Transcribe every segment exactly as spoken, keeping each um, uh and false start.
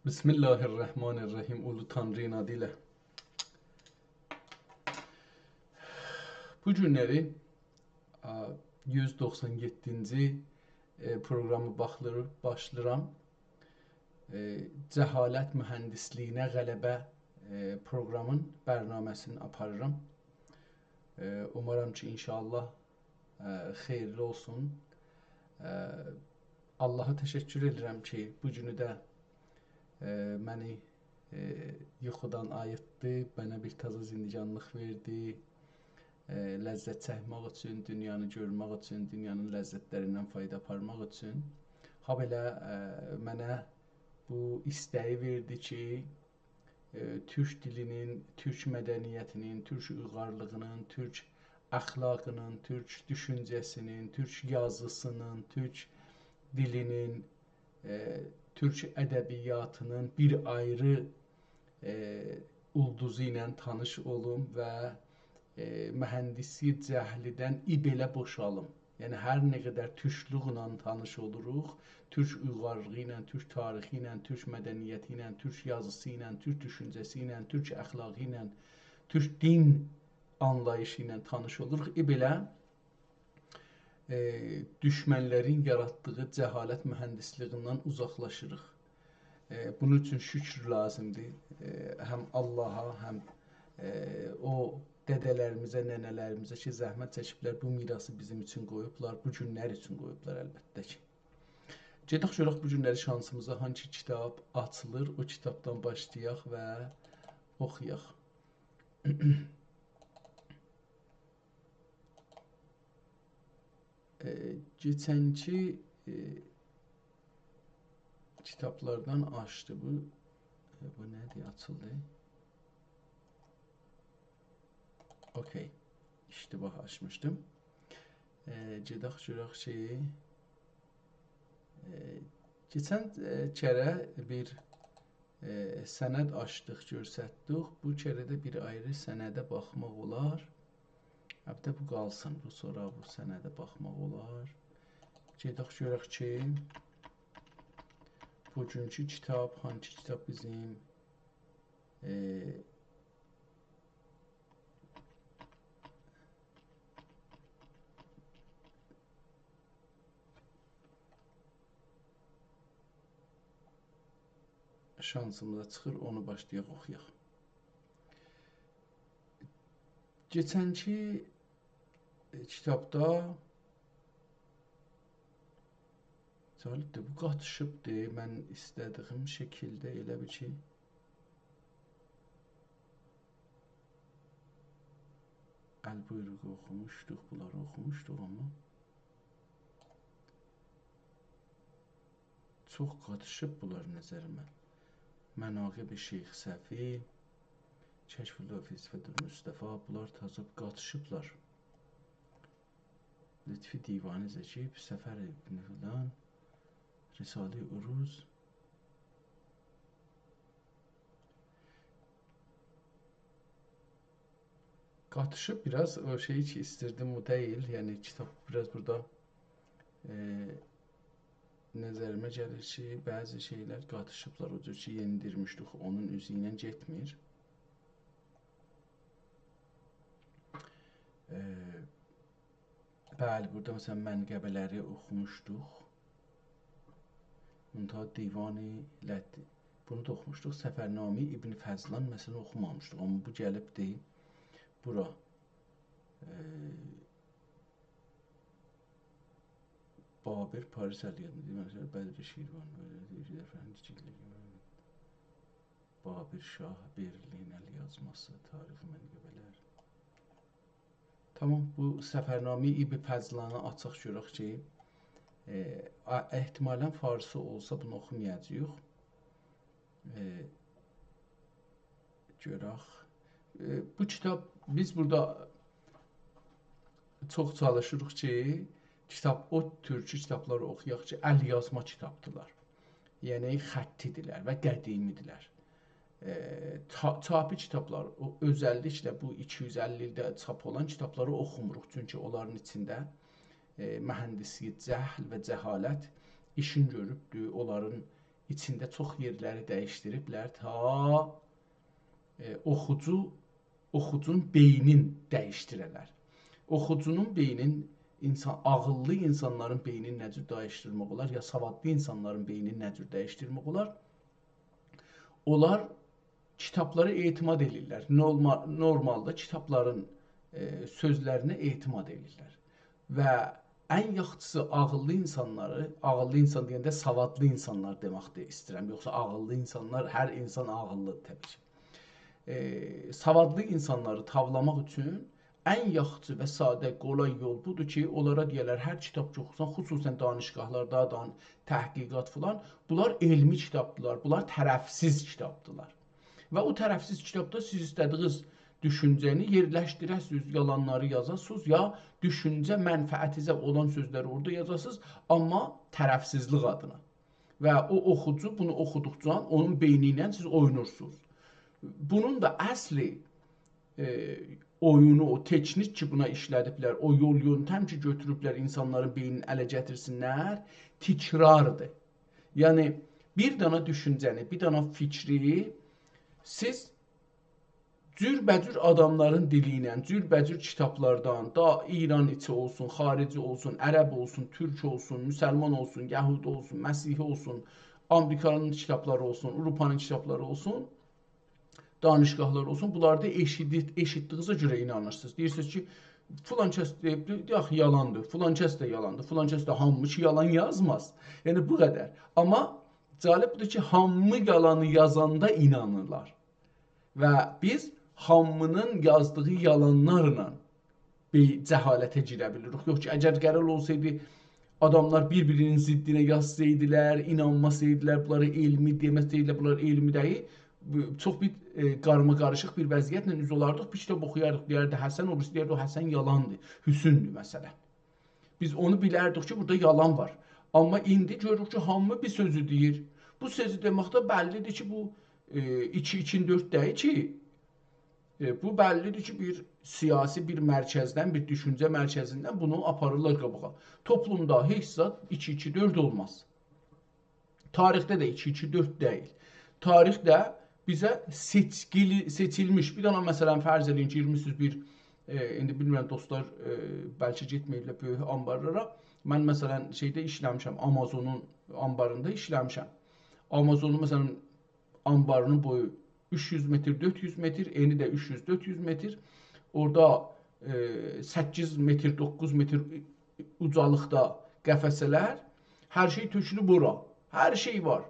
بسم الله الرحمن الرحیم. اولو تانری‌نین آدی ایله. بو گونلری، آ، یوز دوخسان یئددینجی، ائ، پروقرامی باخلیر-، باشلاییرام. ائ، جهالت مهندسلیگینه غلبه، ائ، پروقرامین برنامه‌سینی آپاریرام. ائ، اومارام کی، ان‌شاءالله، ائ، خئییرلی اولسون. ائ، آللاها تشکر ائدیرم کی، بو گونو ده، ائ، منی، ائ، یوخودان آییتدی، منه بیر تازا زندگانلیق وئردی. ائ، لذت چکمک اوچون، دونیانی گؤرمک اوچون، دونیانین لذت‌لریندن فایدا آپارماق اوچون. هابئله، ائ، منه بو ایسته‌یی وئردی کی، ائ، تورک دیلینین، تورک مدنیتینین، تورک اویغارلیغینین، تورک اخلاقینین، تورک دوشونجه‌سینین، تورک یازیسینین، تورک دیلینین، ائ، تورک ادبیاتینین بیر آیری، ائ، اولدوزو ایله تانیش اولوم و، ائ، مهندسی جهلیدن ای بئله بوشالیم. یعنی، هر نه قدر تورکلوکله تانیش اولوروق، تورک اویغارلیغی ایله، تورک تاریخی ایله، تورک مدنیتی ایله، تورک یازیسی ایله، تورک دوشونجه‌سی ایله، تورک اخلاقی ایله، تورک دین آنلاییشی ایله تانیش اولوروق، ای بئله، ائ، دوشمن‌لرین یاراتدیغی جهالت مهندسلیگیندن اوزاقلاشیریق. ائ، بونون اوچون شکر لازیمدیر. ائ، هم آللاها، هم، ائ، او دده‌لریمیزه، ننه‌لریمیزه کی، زحمت چکیبلر، بو میراثی بیزیم اوچون قویوبلار، بو گونلر اوچون قویوبلار البته کی. گئدک گؤرک بو گونلری شانسیمیزا هانسی کیتاب آچیلیر، او کیتابدان باشلایاق و اوخویاق. ائ، کئچنکی، ائ، کیتابلاردان آچدی بو. ائ، بو نه‌دیر؟ آچیلدی. اوکی. اشتباه آچمیشدیم. ائ، گئدک گؤرک کی، ائ، کئچن، ائ، کره بیر ائ، سند آچدیق، گؤرستدیک. بو کره ده بیر آیری سنده باخماق اولار. البته، بو قالسین. بو سونرا بو سنده باخماق اولار. گئدک گؤرک کی، بوگونکو کیتاب، هانسی کیتاب بیزیم، ائ، شانسیمیزا چیخیر، اونو باشلایاق اوخویاق. کئچنکی، ائ، کیتابدا، جالبدیر، بو قاتیشیبدیر. من ایسته‌دیگیم شکیلده ائله بیل کی، ال‌بویروغو اوخوموشدوق، بونلاری اوخوموشدوق، آمما چوخ قاتیشیب بونلار نظریمه. مناقب شیخ صفی، کشف‌الله فی صفت المصطفی، بونلار تازا قاتیشیبلار. لطفی دیوانی زکی، سفر ابن فلان، رساله‌ی عروض. قاتیشیب بیر آز او شئی کی، ایستیردیم، او دئییل. یعنی، کیتاب بیر آز بورادا، ائ، نظریمه گلیر کی، بعضی شئیلر قاتیشیبلار. او جور کی، یئندیرمیشدیک، اونون اوزو ایله گئتمیر. ائ، بلی، بورادا، مثلا، منقبه‌لری اوخوموشدوق. منتها دیوان لطی-، بونو دا اوخوموشدوق. سفرنامه‌ی ابن فضلان، مثلا، اوخومامیشدیق. آمما بو گلیبدی بورا. ائ، بابر، پاریس الیادینی، مثلا، بدر شیروان، بئله دئییر کی، افندی، بابر شاه، برلین الیازماسی، تاریخی منقبه‌لر. تامام، بو سفرنامه‌ی ابن فضلانی آچاق گؤرک کی، ائ، آ-، احتمالا فارسی اولسا بونو اوخومایاجاغیق. ائ، گؤرک. ائ، بو کیتاب، بیز بورادا چوخ چالیشیریق کی، کیتاب، او تورکو کیتابلاری اوخویاق کی، ال‌یازما کیتابدیلار. یعنی، خطی‌دیرلر و قدیمی‌دیرلر. ائ، چا-، چاپی کیتابلار، او، اؤزللیکله بو ایکی یوز اللی ایلده چاپ اولان کیتابلاری اوخوموروق. چونکی اونلارین ایچینده، ائ، مهندسی جهل و جهالت ایشین گؤروبدور، اونلارین ایچینده چوخ یئرلری دییشدیریبلر، تا، ائ، اوخوجو، اوخوجونون بئینین دییشدیره‌لر. اوخوجونون بئینین، اینسان، عاغیللی اینسانلارین بئینینی نه جور دییشدیرمک اولار، یا سوادلی اینسانلارین بئینینی نه جور دییشدیرمک اولار؟ اونلار کیتابلارا اعتماد ائدیرلر. نورما-، نورمالدا کیتابلارین، ائ، سؤزلرینه اعتماد ائدیرلر. و ان یاخشیسی عاغیللی اینسانلاری، عاغیللی اینسان دئینده سوادلی اینسانلار دئمک ده ایسته‌ییرم. یوخسا عاغیللی اینسانلار، هر اینسان عاغیللیدیر طبیعی کی. ائ، سوادلی اینسانلاری تاولاماق اوچون ان یاخشی و ساده، قولای یول بودور کی، اونلارا دئیه‌لر، هر کیتاب کی اوخوسان، خصوصاً دانشگاهلاردا، دان-، تحقیقات فلان، بونلار علمی کیتابدیلار، بونلار طرفسیز کیتابدیلار. و او طرفسیز کیتابدا سیز ایسته‌دیگینیز دوشونجه‌نی یئرلشدیره‌سینیز، یالانلاری یازاسینیز، یا دوشونجه منفعتینیزه اولان سؤزلری اورادا یازاسینیز، آمما طرفسیزلیک آدینا. و او اوخوجو بونو اوخودوقجا اونون بئینی ایله سیز اوینورسونوز. بونون دا اصلی، ائ، اویونو، او تکنیک کی، بونا ایشله‌دیبلر، او یول یؤنتم کی، گؤتوروبلر اینسانلارین بئینینی اله گتیرسینلر، تکراردیر. یعنی، بیر دانا دوشونجه‌نی، بیر دانا فیکری سیز جوربه‌جور آداملارین دیلی ایله، جوربه‌جور کیتابلاردان، دا ایران ایچی اولسون، خاریجی اولسون، عرب اولسون، تورک اولسون، مسلمان اولسون، یهودی اولسون، مسیحی اولسون، آمریکانین کیتابلاری اولسون، آوروپانین کیتابلاری اولسون، دانشگاهلار اولسون، بونلاردا ائشیدیت-، ائشیتدیگینیزه گؤره اینانیرسینیز. دئییرسینیز کی، فلان کس دئییبدی، دئیک، یالاندیر. فلان کس ده یالاندیر. فلان کس ده، هامی کی یالان یازماز. یعنی بو قدر. آمما جالب بودور کی، هامی یالانی یازاندا اینانیرلار. و بیز هامینین یازدیغی یالانلارلا بیر جهالته گیره بیلیریک. یوخ کی، اگر قرار اولسایدی، آداملار بیر-بیرینین ضدینه یازسایدیلار، اینانماسایدیلار، بونلارا علمی دئمه‌سه‌یدیلر، بونلار علمی دئییل، بو، چوخ بیر، ائ، قارما-قاریشیق بیر وضعیتله اوز اولاردیق. بیر کیتاب اوخویاردیق، دئیردی حسن، او بیریسی دئیردی، او حسن یالاندیر، حسندیر مثلا. بیز اونو بیلردیک کی، بورادا یالان وار. آمما ایندی گؤروروک کی، هامی بیر سؤزو دئییر. بو سؤزو دئمکده بللیدیر کی، بو، ائ، ایکی ایکینین دؤرد دئییل کی، ائ، بو بللیدیر کی، بیر سیاسی بیر مرکزدن، بیر دوشونجه مرکزیندن بونو آپاریرلار قاباغا. توپلومدا هئچ زاد ایکی ایکی دؤرد اولماز. تاریخده ده ایکی ایکی دؤرد دئییل. تاریخده بیزه سئچکیلی، سئچیلمیش، بیر دنه، مثلا، فرض ائله‌یین کی، گیرمیسینیز بیر، ائ، ایندی بیلمیرم، دوستلار، ائ، بلکه گئتمه‌ییبلر بؤیوک آنبارلارا. من، مثلا، شئیده ایشله‌میشم، آمازونون آنباریندا ایشله‌میشم. آمازونون، مثلا، آنبارینین بویو اوچ یوز متر، دؤرد یوز متر، انی ده اوچ یوز، دؤرد یوز متر. اورادا، ائ، سککیز متر، دوققوز متر اوجالیقدا قفسه‌لر. هر شئی تؤکولوب اورا. هر شئی وار.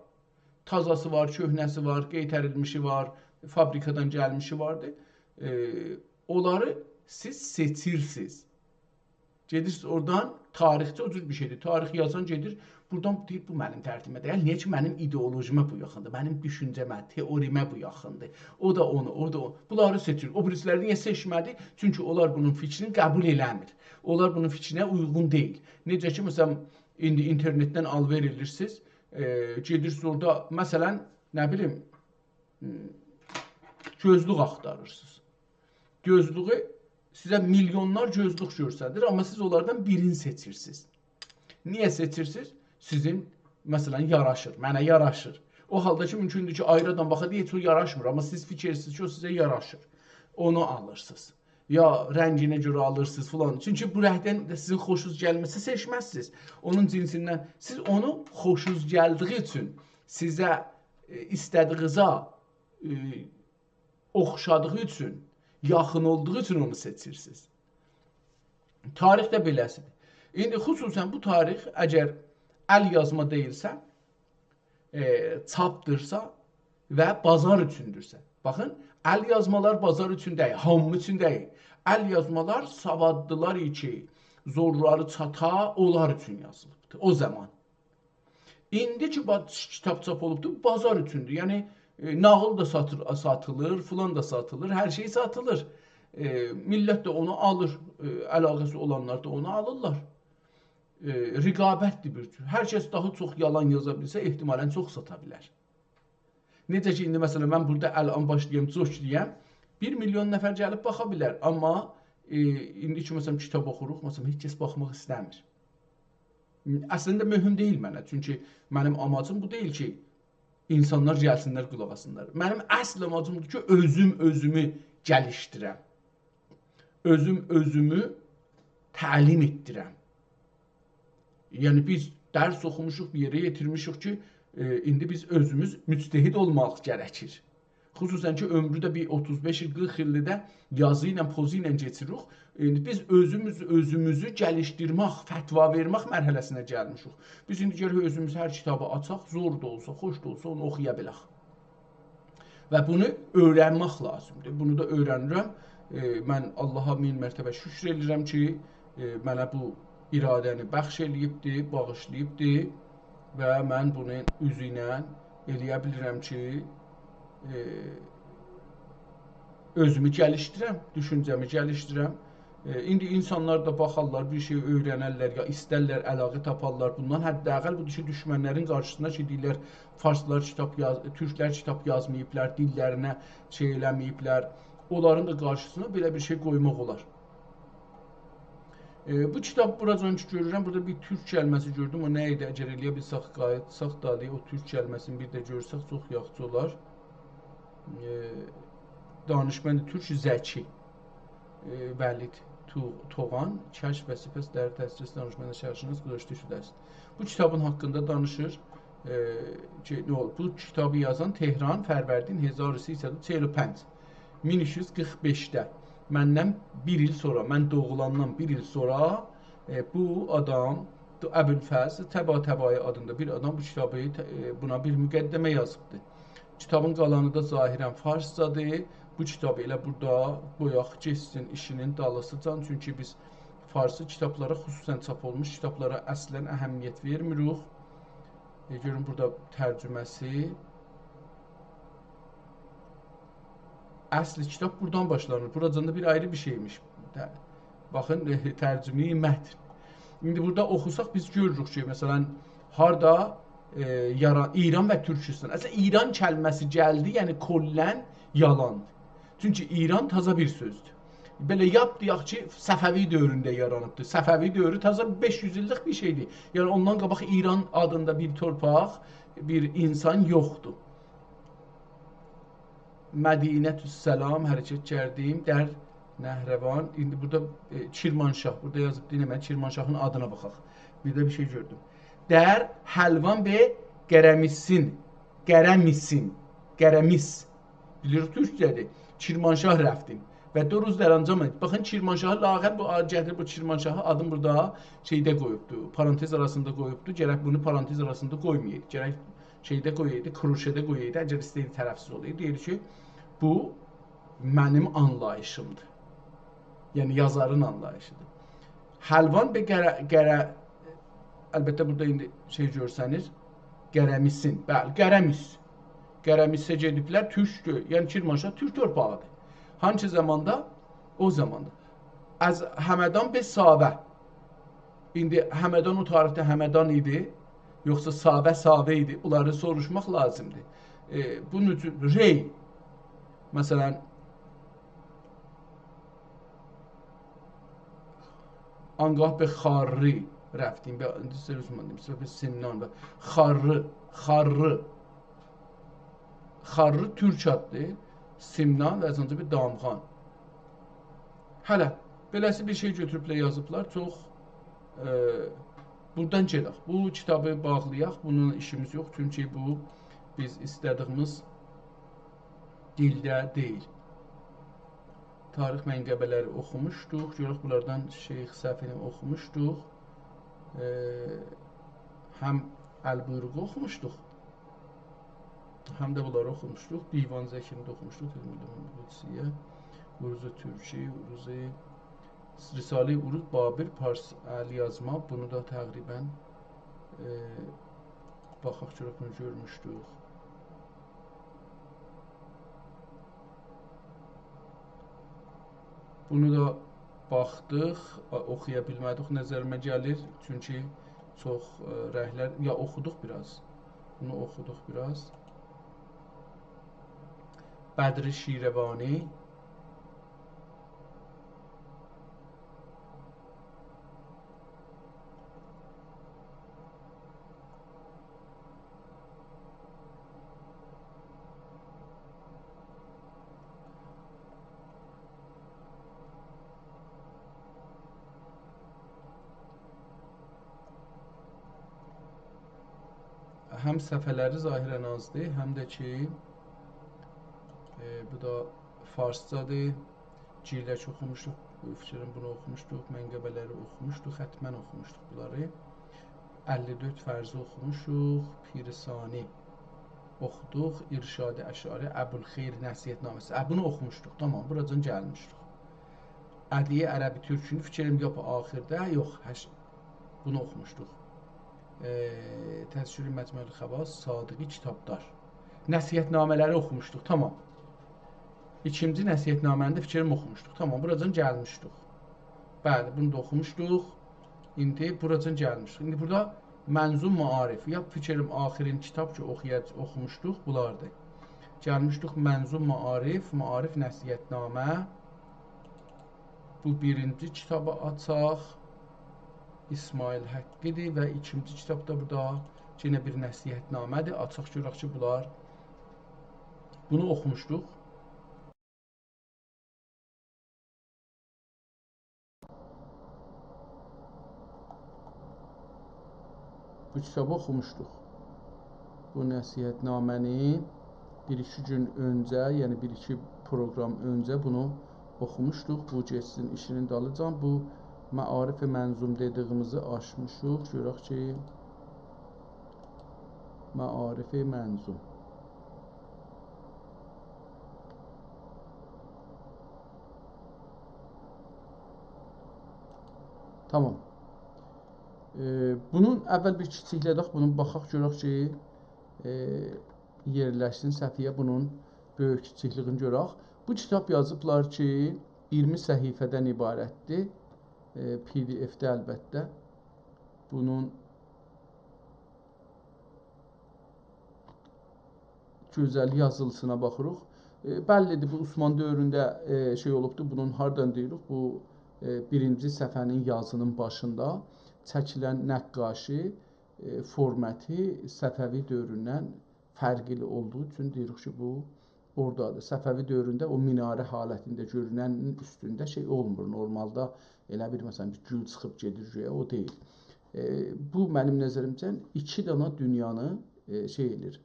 تازاسی وار، کؤهنه‌سی وار، قئیتریلمیشی وار، فابریکادان گلمیشی واردی. ائ، اونلاری سیز سئچیرسینیز. گئدیرسینیز اورادان، تاریخچی او جور بیر شئیدیر. تاریخ یازان گئدیر، بورادان دئییر، بو منیم دردیمه دئییل. نییه کی، منیم ایدئولوژیمه بو یاخیندیر، منیم دوشونجه‌مه، تئوریمه بو یاخیندیر. او دا اونو، او دا او. بونلاری سئچیر. او بیریسیلری نییه سئچمه‌دی؟ چونکی اونلار بونون فیکرینی قبول ائله‌میر. اونلار بونون فیکرینه اویغون دئییل. نئجه کی، مثلا، ایندی اینترنتدن آلوئر ائدیرسینیز، ائ، گئدیرسینیز اورادا، مثلا، نه بیلیم، م، گؤزلوک آختاریرسینیز. گؤزلوگو سیزه میلیونلار گؤزلوک گؤستریر، آمما سیز اونلاردان بیرینی سئچیرسینیز. نییه سئچیرسینیز؟ سیزین، مثلا، یاراشیر، منه یاراشیر. او حالدا کی، مومکوندور کی، آیری آدام باخا، دئیه، «هئچ او یاراشمیر»، آمما سیز فیکیر ائدیرسینیز کی، او سیزه یاراشیر. اونو آلیرسینیز. یا رنگینه گؤره آلیرسینیز فلان. چونکی بو رنگدن سیزین خوشونوز گلمه‌سه، سئچمزسینیز. اونون جنسیندن سیز اونو خوشونوز گلدیگی اوچون، سیزه، ائ، ایسته‌دیگینیزه، ائ، اوخشادیغی اوچون، یاخین اولدوغو اوچون اونو سئچیرسینیز. تاریخ ده بئله‌سیدیر. ایندی خصوصاً بو تاریخ اگر ال یازما دئییلسه، ائ، چاپدیرسا و بازار اوچوندورسه. باخین، ال یازمالار بازار اوچون دئییل، هامی اوچون دئییل. ال یازمالار سوادلیلار کی، زورلاری چاتا، اونلار اوچون یازیلیبدیر او زامان. ایندی کی، با-، کیتاب چاپ اولوبدور، بازار اوچوندور. یعنی، ائ، ناغیل دا ساتیر، ساتیلیر، فلان دا ساتیلیر، هر شئی ساتیلیر. ائ، میللت ده اونو آلیر، ائ، علاقه‌سی اولانلار دا اونو آلیرلار. ائ، رقابتدیر بیر جور. هر کس داها چوخ یالان یازا بیلسه، احتمالاً چوخ ساتا بیلر. نئجه کی، ایندی، مثلا، من بورادا الان باشلایام، جوک دئیم، بیر میلیون نفر گلیب باخا بیلر. آمما، ائ، ایندی کی، مثلا، کیتاب اوخوروق، مثلا، هئچ کس باخماق ایسته‌میر. اصلینده مهم دئییل منه، چونکی منیم آماجیم بو دئییل کی، اینسانلار گلسینلر، قولاق آسسینلار. منیم اصل آماجیم بودور کی، اؤزوم اؤزومو گلیشدیرم. اؤزوم اؤزومو تعلیم ائتدیرم. یعنی، بیز درس اوخوموشوق، بیر یئره یئتیرمیشیک کی، ائ، ایندی بیز اؤزوموز مجتهد اولماق گرکیر. خصوصاً کی، عؤمرو ده بیر اوتوز بئش ایل، قیرخ ایلدیر ده یازی ایله، پوزو ایله کئچیریک. ایندی بیز اؤزوموز اؤزوموزو گلیشدیرمک، فتوا وئرمک مرحله‌سینه گلمیشیک. بیز ایندی گرک اؤزوموز هر کیتابی آچاق، زور دا اولسا، خوش دا اولسا، اونو اوخویا بیلک. و بونو اؤیرنمک لازیمدیر. بونو دا اؤیرنیرم. ائ، من آللاها مین مرتبه شکر ائدیرم کی، ائ، منه بو اراده‌نی بخش ائله‌ییبدی، باغیشلاییبدی و من بونون اوزو ایله ائلیه بیلیرم کی، ائ، اؤزومو گلیشدیرم، دوشونجه‌می گلیشدیرم. ائ، ایندی اینسانلار دا باخارلار، بیر شئی اؤیرنرلر، یا ایسترلر، علاقه تاپارلار بوندان. حداقل بودور کی، دوشمنلرین قارشیسینا کی، دئییرلر، فارسلار کیتاب یاز-، تورکلر کیتاب یازماییبلار، دیللرینه شئی ائله‌مه‌ییبلر. اونلارین دا قارشیسینا بئله بیر شئی قویماق اولار. ائ، بو کیتاب بوراجان کی گؤرورم، بورادا بیر تورک کلمه‌سی گؤردوم. او نه ایدی؟ اگر ائلیه بیلسک، قاییتساق دالی، او تورک کلمه‌سینی بیر ده گؤرسک، چوخ یاخشی اولار. ائ، دانشمند تورک ذکی، ائ، ولید تو-، توغان، کشف و سپس در دسترس دانشمند شرق‌شناس گذاشته شده است. بو کیتابین حاقیندا دانیشیر، ائ، کی، نه اولوب؟ بو کیتابی یازان تهران، فروردین هزار و سیصد و چهل و پنج، مین اوچ یوز قیرخ بئشده. مندن بیر ایل سونرا، من دوغولاندان بیر ایل سونرا، ائ، بو آدام، دو-، ابوالفضل طباطبایی آدیندا بیر آدام بو کیتابی، ائ، بونا بیر مقدمه یازیبدی. کیتابین قالانی دا ظاهراً فارسجادیر. بو کیتابی ائله بورادا قویاق گئتسین ایشینین دالیسیجان. چونکی بیز فارسی کیتابلارا، خصوصاً چاپ اولموش کیتابلارا اصلاً اهمیت وئرمیریک. ائ، گؤرون بورادا ترجمه‌سی. اصل کیتاب بورادان باشلانیر. بوراجان دا بیر آیری بیر شئیمیش. ده-، باخین، ائ، ترجمه‌ی متن. ایندی بورادا اوخوساق بیز گؤروروک کی، مثلاً، هاردا، ائ، یارا-، ایران و تورکیستان. اصلاً، ایران کلمه‌سی گلدی، یعنی کلاً یالاندیر. چونکی ایران تازا بیر سؤزدور. بئله یاپ دئیک کی، صفوی دؤورونده یارانیبدیر. صفوی دؤورو تازا بئش یوز ایللیک بیر شئیدیر. یعنی اوندان قاباق ایران آدیندا بیر تورپاق، بیر اینسان یوخدور. مدینه‌السلام حرکت کردیم در نهروان. ایندی بورادا، ائ، کرمانشاه، بورادا یازیب، دئییرم، کرمانشاهین آدینا باخاق. بیر ده بیر شئی گؤردوم. در حلوان به گرمیسین، گرمیسین، گرمیس. بیلیریک، تورکجه‌دیر. کرمانشاه رفتیم. و دو روز در آنجا ماندیم. باخین، کرمانشاهی لااقل بو آد-، گتیریب بو کرمانشاهی آدین بورادا شئیده قویوبدو. پرانتز آراسیندا قویوبدو. گرک بونو پرانتز آراسیندا قویمایایدی. گرک شئیده قویایدی، کروشه‌ده قویایدی. اگر ایسته‌ییردی تلفظ اولایدی، دئییردی کی، بو منیم آنلاییشیمدیر. یعنی یازارین آنلاییشیدیر. حلوان به گره-، گره-، البته، بورادا ایندی شئی گؤرسنیر. گرمیسین. بلی، گرمیس. گرمیسه گئدیبلر، تورک، یعنی کرمانشاه تورک تورپاغیدیر. هانسی زاماندا؟ او زاماندا. از همدان به ساوه. ایندی همدان او تاریخده همدان ایدی، یوخسا ساوه ساوه ایدی؟ بونلاری سوروشماق لازیمدیر. ائ، بونون اوچون ری، مثلاً، آنگاه به خاری رفتیم، به، ایندی سیزه اوسمان دئییم، سیزه به سمنان و خاری، خاری. خاری تورک آددیر، سمنان و از آنجا به دامغان. هله، بئله‌سی بیر شئی گؤتوروبلر، یازیبلار، چوخ، ائ، بورادان گئدک. بو کیتابی باغلایاق، بونونلا ایشیمیز یوخ، چونکی بو بیز ایسته‌دیگیمیز دیلده دئییل. تاریخ منقبه‌لری اوخوموشدوق. گؤرک بونلاردان شیخ صفی‌نی اوخوموشدوق. ائ، هم البویروغو اوخوموشدوق، هم ده بونلاری اوخوموشدوق. دیوان زکی‌نی ده اوخوموشدوق. تلمود قدسیه، عروض ترکی، عروض رساله عروض بابر، پارس الیازما. بونو دا تقریباً، ائ، باخاق گؤرک، بونو گؤرموشدوک. بونو دا باخدیق، آ، اوخویا بیلمه‌دیک، نظریمه گلیر. چونکی چوخ، ائ، رنگلر، یا اوخودوق بیر آز. بونو اوخودوق بیر آز. بدر شیروانی. هم صفحه‌لری ظاهراً آزدیر، هم ده کی، ائ، بو دا فارسجادیر. گیرلک اوخوموشدوق، فیکریم بونو اوخوموشدوق، منقبه‌لری اوخوموشدوق، حتماً اوخوموشدوق بونلاری. اللی دؤرد فرضی اوخوموشوق، پیر ثانی اوخودوق، ارشاد اشعری، ابوالخیر نصیحت‌نامه‌سی. اه، بونو اوخوموشدوق، تامام، بوراجان گلمیشدیک. ادعیه عربی تورکونو فیکریم یوخ، آخیردا، یوخ، هش-، بونو اوخوموشدوق. ائ، تذکره مجمع الخواص، صادقی کتابدار. نصیحت‌نامه‌لری اوخوموشدوق، تامام. ایکینجی نصیحت‌نامه‌نی ده فیکریم اوخوموشدوق. تامام، بوراجان گلمیشدیک. بلی، بونو دا اوخوموشدوق. ایندی بوراجان گلمیشدیک. ایندی بورادا منظوم معارف، یا فیکریم آخرین کتاب کی، اوخویا-، اوخوموشدوق، بولاردیر. گلمیشدیک منظوم معارف، معارف نصیحت‌نامه. بو بیرینجی کتابی آچاق. اسماعیل حقی‌دیر و ایکینجی کتاب دا بورادا یئنه بیر نصیحت‌نامه‌دیر. آچاق گؤرک کی، بونلار، بونو اوخوموشدوق. بو کیتابی اوخوموشدوق. بو نصیحت‌نامه‌نی بیر-ایکی گون اؤنجه، یعنی بیر-ایکی پروگرام اؤنجه بونو اوخوموشدوق. بو گئتسین ایشینین دالیجان. بو معارف منظوم دئدیگیمیزی آچمیشیق. گؤرک کی، معارف منظوم. تامام. ائ، بونون اول بیر کیچیکله‌دک، بونو باخاق، گؤرک کی، ائ، یئرلشسین صفحه‌یه، بونون بؤیوک کیچیکلیگینی گؤرک. بو کیتاب یازیبلار کی، اییرمی صفحه‌دن عبارتدیر. ائ، پی دی اف‌ده البته. بونون گؤزل یازیلیشینا باخیریق. ائ، بللی‌دیر، بو عثمانلی دؤورونده، ائ، شئی اولوبدور. بونون هاردان دئییریک؟ بو، ائ، بیرینجی صفحه‌نین یازینین باشیندا چکیلن نقاشی، ائ، فورماتی صفوی دؤوروندن فرقلی اولدوغو اوچون دئییریک کی، بو اورادادیر. صفوی دؤورونده او مناره حالتینده گؤروننین اوستونده شئی اولمور. نورمالدا ائله بیر، مثلا، بیر گول چیخیب گئدیر گؤیه، او دئییل. ائ، بو منیم نظریمجه ایکی دانا دونیانی، ائ، شئی ائله‌ییر،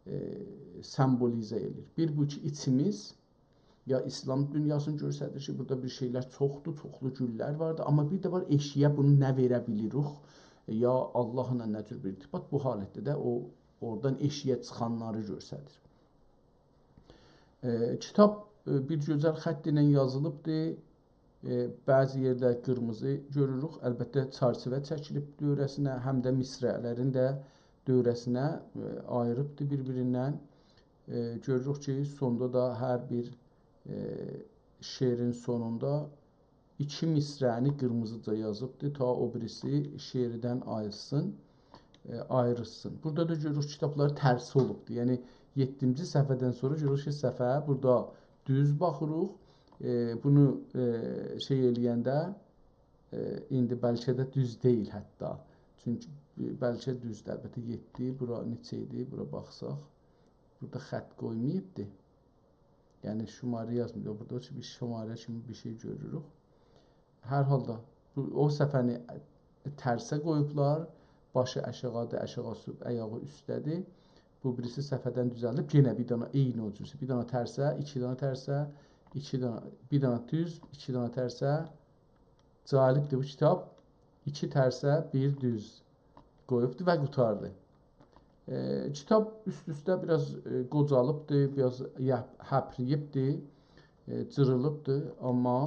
ائ، سمبولیزه ائله‌ییر. بیر بو کی، ایچیمیز، یا ایسلام دونیاسینی گؤستریر کی، بورادا بیر شئیلر چوخدور، چوخلو گوللر واردیر، آمما بیر ده وار ائشییه بونو نه وئره بیلیریک، یا آللاهلا نه جور بیر ارتباط، بو حالتده ده او اورادان ائشییه چیخانلاری گؤستریر. ائ، کیتاب، ائ، بیر گؤزل خط ایله یازیلیبدیر. ائ، بعضی یئرده قیرمیزی گؤروروک. البته، چرچیوه چکیلیب دؤوره‌سینه، هم ده مصرع‌لرین ده دؤوره‌سینه، ائ، آییریبدیر بیر-بیریندن. ائ، گؤروروک کی، سوندا دا هر بیر، ائ، شعرین سونوندا ایکی مصرعنی قیرمیزیجا یازیبدی، تا او بیریسی شعردن آییلسین، ائ، آیریلسین. بورادا دا گؤروروک، کیتابلار ترسی اولوبدو. یعنی، یئددینجی صفحه‌دن سونرا گؤروروک کی، صفحه بورادا دوز باخیریق. ائ، بونو، ائ، شئی ائله‌ینده، ائ، ایندی بلکه ده دوز دئییل حتی. چونکی بلکه دوزدور، البته یئددی، بورا نئچه ایدی، بورا باخساق. بورادا خط قویماییبدی. یعنی شماره یازمیر. بورادا کی، بیر شماره کیمی بیر شئی گؤروروک. هر حالدا، بو، او صفحه‌نی ترسه قویوبلار. باشی آشاغیدیر، آشاغی اوسته، آیاغی اوسته‌دیر. بو بیریسی صفحه‌دن دوزلدیب. یئنه بیر دانا عینی او جور. بیر دانا ترسه، ایکی دانا ترسه، ایکی دانا، بیر دانا دوز، ایکی دانا ترسه. جالبدیر بو کیتاب. ایکی ترسه، بیر دوز قویوبدور و قوتاردی. ائ، کیتاب اوست-اوسته بیر آز، ائ، قوجالیبدی، بیر آز یه-، هپرییبدی، ائ، جیریلیبدی، آمما،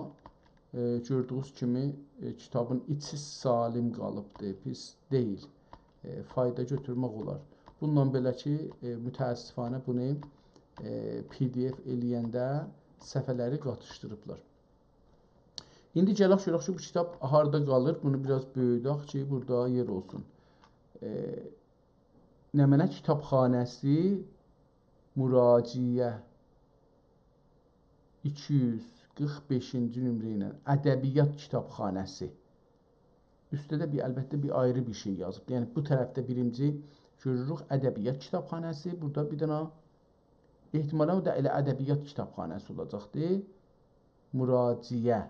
ائ، گؤردویونوز کیمی، ائ، کیتابین ایچی سالم قالیبدی، پیس دئییل. ائ، فایدا گؤتورمک اولار. بونونلا بئله کی، ائ، متأسفانه بونو، ائ، پی دی اف ائله‌ینده صفحه‌لری قاتیشدیریبلار. ایندی گلک گؤرک کی، بو کیتاب هاردا قالیر؟ بونو بیر آز بؤیودک کی، بورادا یئر اولسون. ائ، نمنه کیتابخانه‌سی، مراجعه، ایکی یوز قیرخ بئشینجی نمره ایله، ادبیات کیتابخانه‌سی. اوسته ده بیر، البته، بیر آیری بیر شئی یازیب. یعنی، بو طرفده بیرینجی گؤروروک ادبیات کیتابخانه‌سی، بورادا بیر دنه، احتمالاً او دا ائله ادبیات کیتابخانه‌سی اولاجاقدی. مراجعه،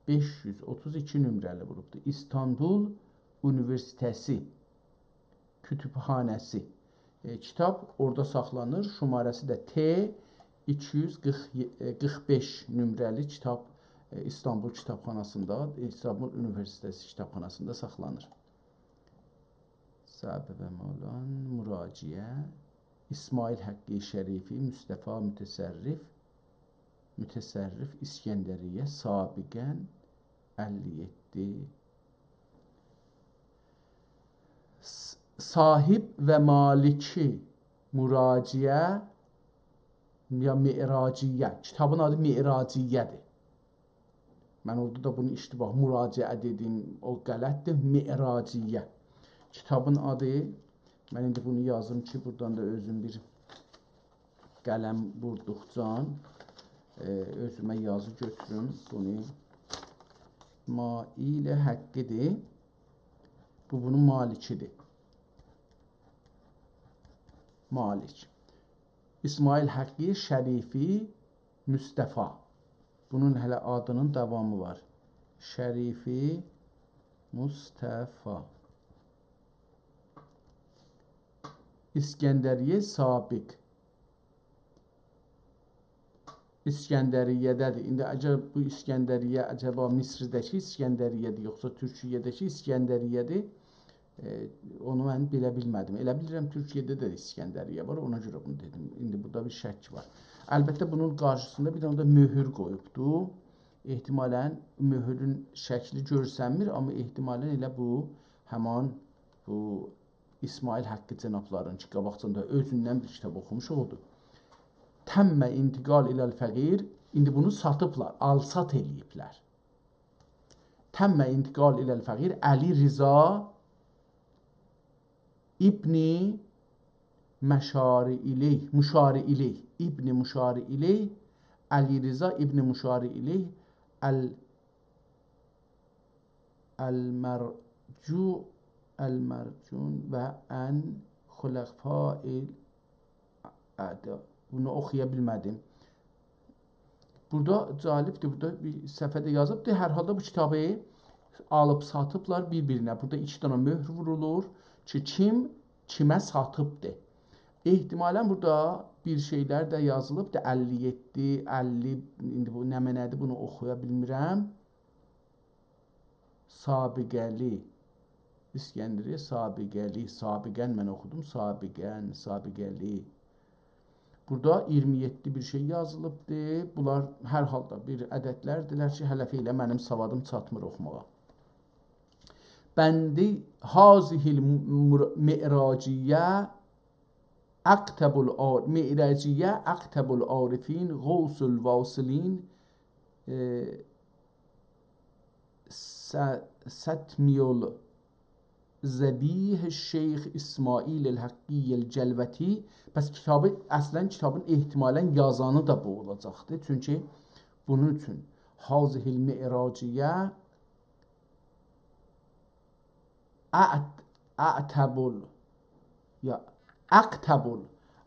بئش یوز اوتوز ایکی نمره‌لی ووروبدو. ایستانبول اونیوئرسیته‌سی، کتابخانه‌سی. ائ، کیتاب اورادا ساخلانیر. شماره‌سی ده ت ایکی یوز قیرخ، ائ، قیرخ بئش نمره‌لی کیتاب، ائ، ایستانبول کیتابخاناسیندا، ایستانبول اونیوئرسیتئتی کیتابخاناسیندا ساخلانیر. صاحب و مولان مراجعه، اسماعیل حقی شریفی، مصطفی متصرف، متصرف اسکندریه، سابقاً اللی یئددی. س، صاحب و مالکی مراجعه یا معراجیه. کیتابین آدی معراجیه‌دیر. من اورادا دا بونو اشتباه، مراجعه دئدیم، او غلطدیر، معراجیه. کیتابین آدی، من ایندی بونو یازیم کی، بورادان دا اؤزوم بیر قلم ووردوقجا، ائ، اؤزومه یازی گؤتوروم. بونو اسماعیل حقی‌دیر. بو بونون مالکی‌دیر. مالک. اسماعیل حقی شریفی مصطفی. بونون هله آدینین داوامی وار. شریفی مصطفی. اسکندریه سابق. اسکندریه‌ده‌دیر. ایندی اگر بو اسکندریه عجبا مصرده‌کی اسکندریه‌دیر، یوخسا تورکیه‌ده‌کی اسکندریه‌دیر، ائ، اونو من بیله بیلمه‌دیم. ائله بیلیرم، تورکیه‌ده ده اسکندریه وار، اونا گؤره بونو دئدیم. ایندی بورادا بیر شک وار. البته، بونون قارشیسیندا بیر دنه ده مؤهور قویوبدو. احتمالاً مؤهورون شکلی گؤرسنمیر، آمما احتمالاً ائله بو، همان بو اسماعیل حقی جنابلارین کی، قاباقجان دا اؤزوندن بیر کیتاب اوخوموش اولدو. تم انتقال الی الفقیر، ایندی بونو ساتیبلار، آل‌سات ائله‌ییبلر. تم انتقال الی الفقیر علی رضا ابن مشار الیه، مشار الیه، ابن مشار الیه، علی رضا ابن مشار الیه، ال، المرجو، المرجون و ان خلفاء ال، اه، بونو اوخویا بیلمه‌دیم. بورادا جالبدیر، بورادا بیر صفحه‌ده یازیبدیر. هر حالدا بو کیتابی آلیب ساتیبلار بیر-بیرینه. بورادا ایکی دنه مؤهور وورولور کی، کیم کیمه ساتیبدیر. احتمالاً بورادا بیر شئیلر ده یازیلیبدیر. اللی یئددی، اللی، ایندی بو نمنه‌دیر، بونو اوخویا بیلمیرم. سابقه‌لی. اسکندریه سابقه‌لی. سابقاً من اوخودوم. سابقاً، سابقه‌لی. بورادا اییرمی یئددی بیر شئی یازیلیبدی. بونلار هر حالدا بیر عددلردیلر کی، هله فعلاً منیم سوادیم چاتمیر اوخوماغا. بندی هذه المر، معراجیه اقطب العار، معراجیه اقطب العارفین، غوث الواصلین، ائ، س، ستمی الذبیح شیخ اسماعیل الحقی الجلوتی. پس کیتابی، اصلاً کیتابین احتمالاً یازانی دا بو اولاجاقدی. چونکی بونون اوچون هذه المعراجیه اعت، اعتب ال، یا اقطب ال،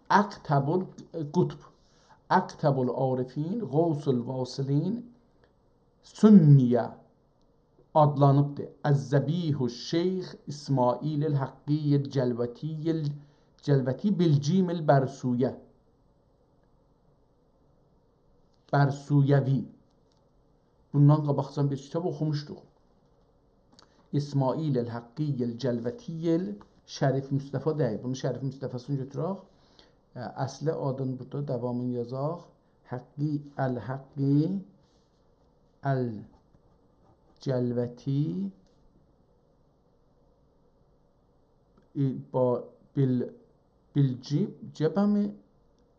اقطب القطب، اقطب العارفین، غوث الواصلین، سمیه، آدلانیبدیر. الذبیح الشیخ اسماعیل الحقی الجلوتی، الجلوتی بالجیم البرسویه. برسویوی. بوندان قاباقجان بیر کیتاب اوخوموشدوق. اسماعیل الحقی الجلوتی ال، شریف مصطفی دئییل. بونو شریف مصطفی‌سینی گؤتورک. اه، اصلی آدین بورادا داوامینی یازاق. حقی، الحقی الجلوتی، ائ، با، بال، بالجیم، جیم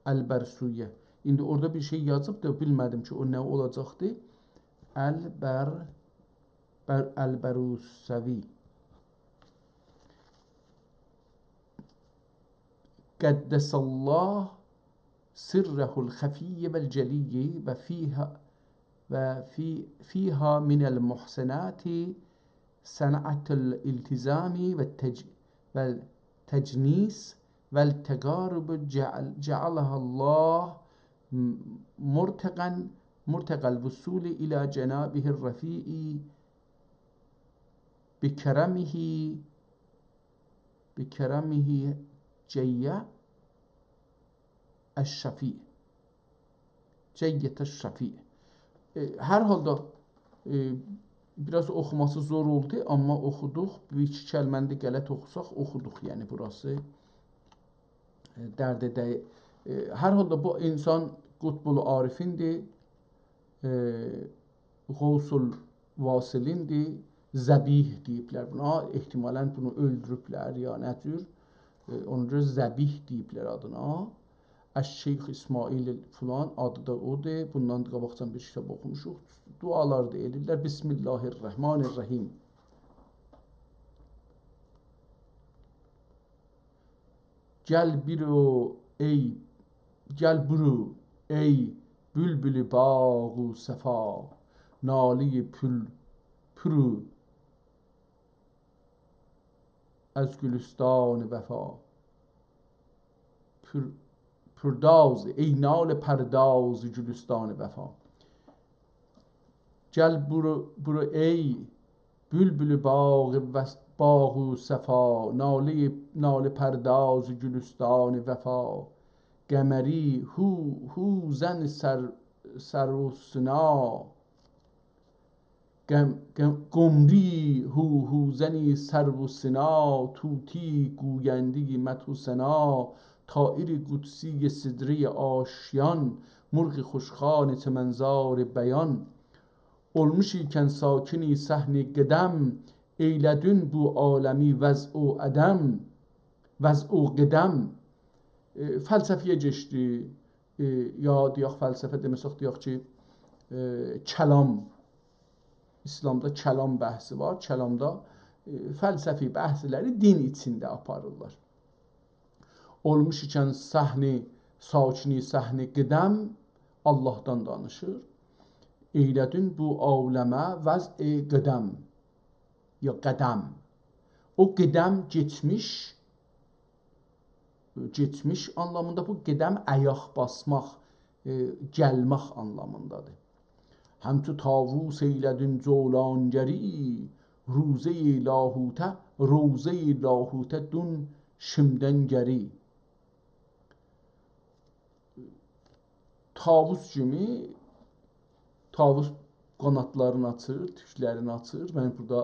البرسویه. ایندی اورادا بیر شئی یازیبدی، بیلمه‌دیم کی، او نه اولاجاقدی. البر، بر، البروسوی. قدس الله سره الخفی والجلی و فیها، و فی، فیها من المحسنات صنعة الالتزام والتج، والتجنیس والتقارب جعل، جعلها الله مرتقا، مرتقى الوصول إلى جنابه الرفيع بكرمه، بكرمه جیّ الشفیع. جیّ الشفیع. ائ، هر حالدا، ائ، بیر آز اوخوماسی زور اولدو، آمما اوخودوق. بیر ایکی کلمه‌نی ده غلط اوخوساق، اوخودوق. یعنی بوراسی، ائ، درده دَییل. ائ، هر حالدا بو اینسان قطب العارفین‌دیر. ائ، غوث الواصلیندیر، ذبیح دئییبلر بونا. احتمالاً بونو اؤلدوروبلر یا نه جور. ائ، اونا گؤره ذبیح دئییبلر آدینا. الشیخ اسماعیل فلان آدی دا اودور. بوندان قاباقجان بیر کیتاب اوخوموشوق. دعالار دا ائله‌ییرلر. بسم الله الرحمن الرحیم. گل برو ای، گل برو ای بلبل باغ و صفا، نالهٔ پل، پرو از گلستان وفا. پر، پرداز، ای ناله پرداز گلستان وفا. گل برو، برو ای بلبل باغ و، باغ و صفا، ناله، ناله پرداز گلستان وفا. قمری هو، هو زن سر، سرو و سنا. قم، قم، قمری هو، هو زنی سرو و سنا، طوطی گویندهٔ مدح و ثنا، طائر قدسی سدرهٔ آشیان، مرغ خوشخوان چمنزار بیان. اولموش ایکن ساکن صحن قدم، ائیله‌دین بو عالمی وضع و عدم، وضع و قدم. ائ، فلسفه‌یه کئچدی. ائ، یا دئیک فلسفه دئمه‌سک، دئیک کی، ائ، کلام. ایسلامدا کلام بحثی وار. کلامدا، ائ، فلسفی بحثلری دین ایچینده آپاریرلار. اولموش ایکن صحن، ساکن صحن قدم، آللاهدان دانیشیر. ائیله‌دین بو عالمه وضع قدم، یا قدم. او قدم کئچمیش، کئچمیش آنلامیندا، بو قدم آیاق باسماق، ائ، گلمک آنلامیندادیر. همچو طاووس ائیله‌دین جولانگری، روضهٔ لاهوته، روضهٔ لاهوته دون شیمدن گری. طاووس کیمی، طاووس قانادلارینی آچیر، توکلرینی آچیر. من بورادا،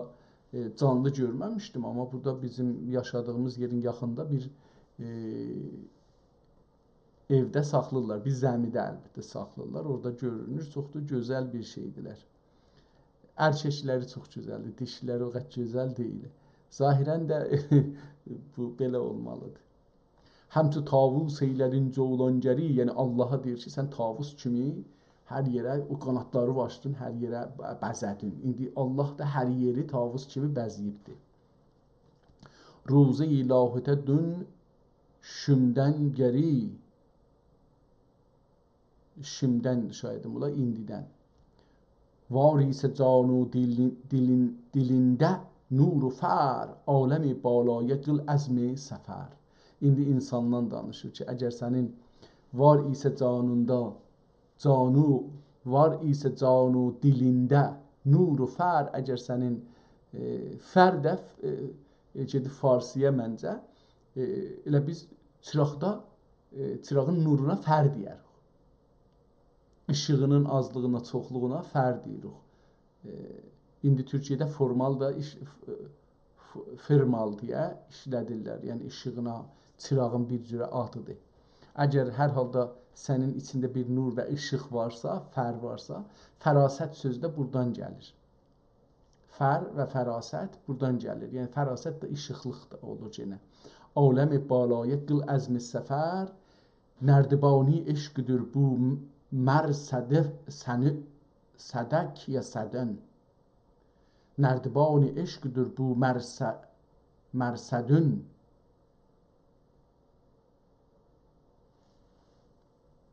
ائ، جانلی گؤرمه‌میشدیم، آمما بورادا بیزیم یاشادیغیمیز یئرین یاخیندا بیر، ائ، ائوده ساخلاییرلار. بیر زمیده البته ساخلاییرلار. اورادا گؤرونور، چوخ دا گؤزل بیر شئیدیرلر. ارککلری چوخ گؤزلدیر، دیشیلری او قدر گؤزل دئییل. ظاهراً ده بو بئله اولمالیدیر. همچو طاووس ائیله‌دین جولانگری، یعنی آللاها دئییر کی، سن طاووس کیمی هر یئره، او قانادلاری آچدین، هر یئره ب، بزه‌دین. ایندی آللاه دا هر یئری طاووس کیمی بزه‌ییبدیر. روضهٔ لاهوته دون شیمدن گری. شیمدن شاید اولا، ایندیدن. وار ایسه جان و دیلین، دیلین، دیلینده نور و فر، عالم بالایه قیل عزم سفر. ایندی اینساندان دانیشیر کی، اگر سنین وار ایسه جانیندا، جانو، وار ایسه جان و دیلینده نور و فر، اگر سنین، ائ، فر ده، ائ، ائ، گئدیب فارسی‌یا منجه، ائ، ائله بیز چیراقدا، ائ، چیراغین نورونا فر دئیه‌ریک. ایشیغینین آزلیغینا، چوخلوغونا فر دئییریک. ائ، ایندی تورکیه‌ده فورمال دا ایش، ف، ف، فرمال دئیه ایشله‌دیرلر. یعنی ایشیغینا، چیراغین بیر جوره آدیدیر. اگر هر حالدا سنین ایچینده بیر نور و ایشیق وارسا، فر وارسا، فراست سؤزو ده بورادان گلیر. فر و فراست بورادان گلیر. یعنی فراست ده ایشیقلیق دا اولور یئنه. عالم بالایه قیل عزم سفر، نردبانی عشقدیر بو مرصد، سنی، صدک یا صدن. نردبانی عشقدیر بو مرص، مرصدون.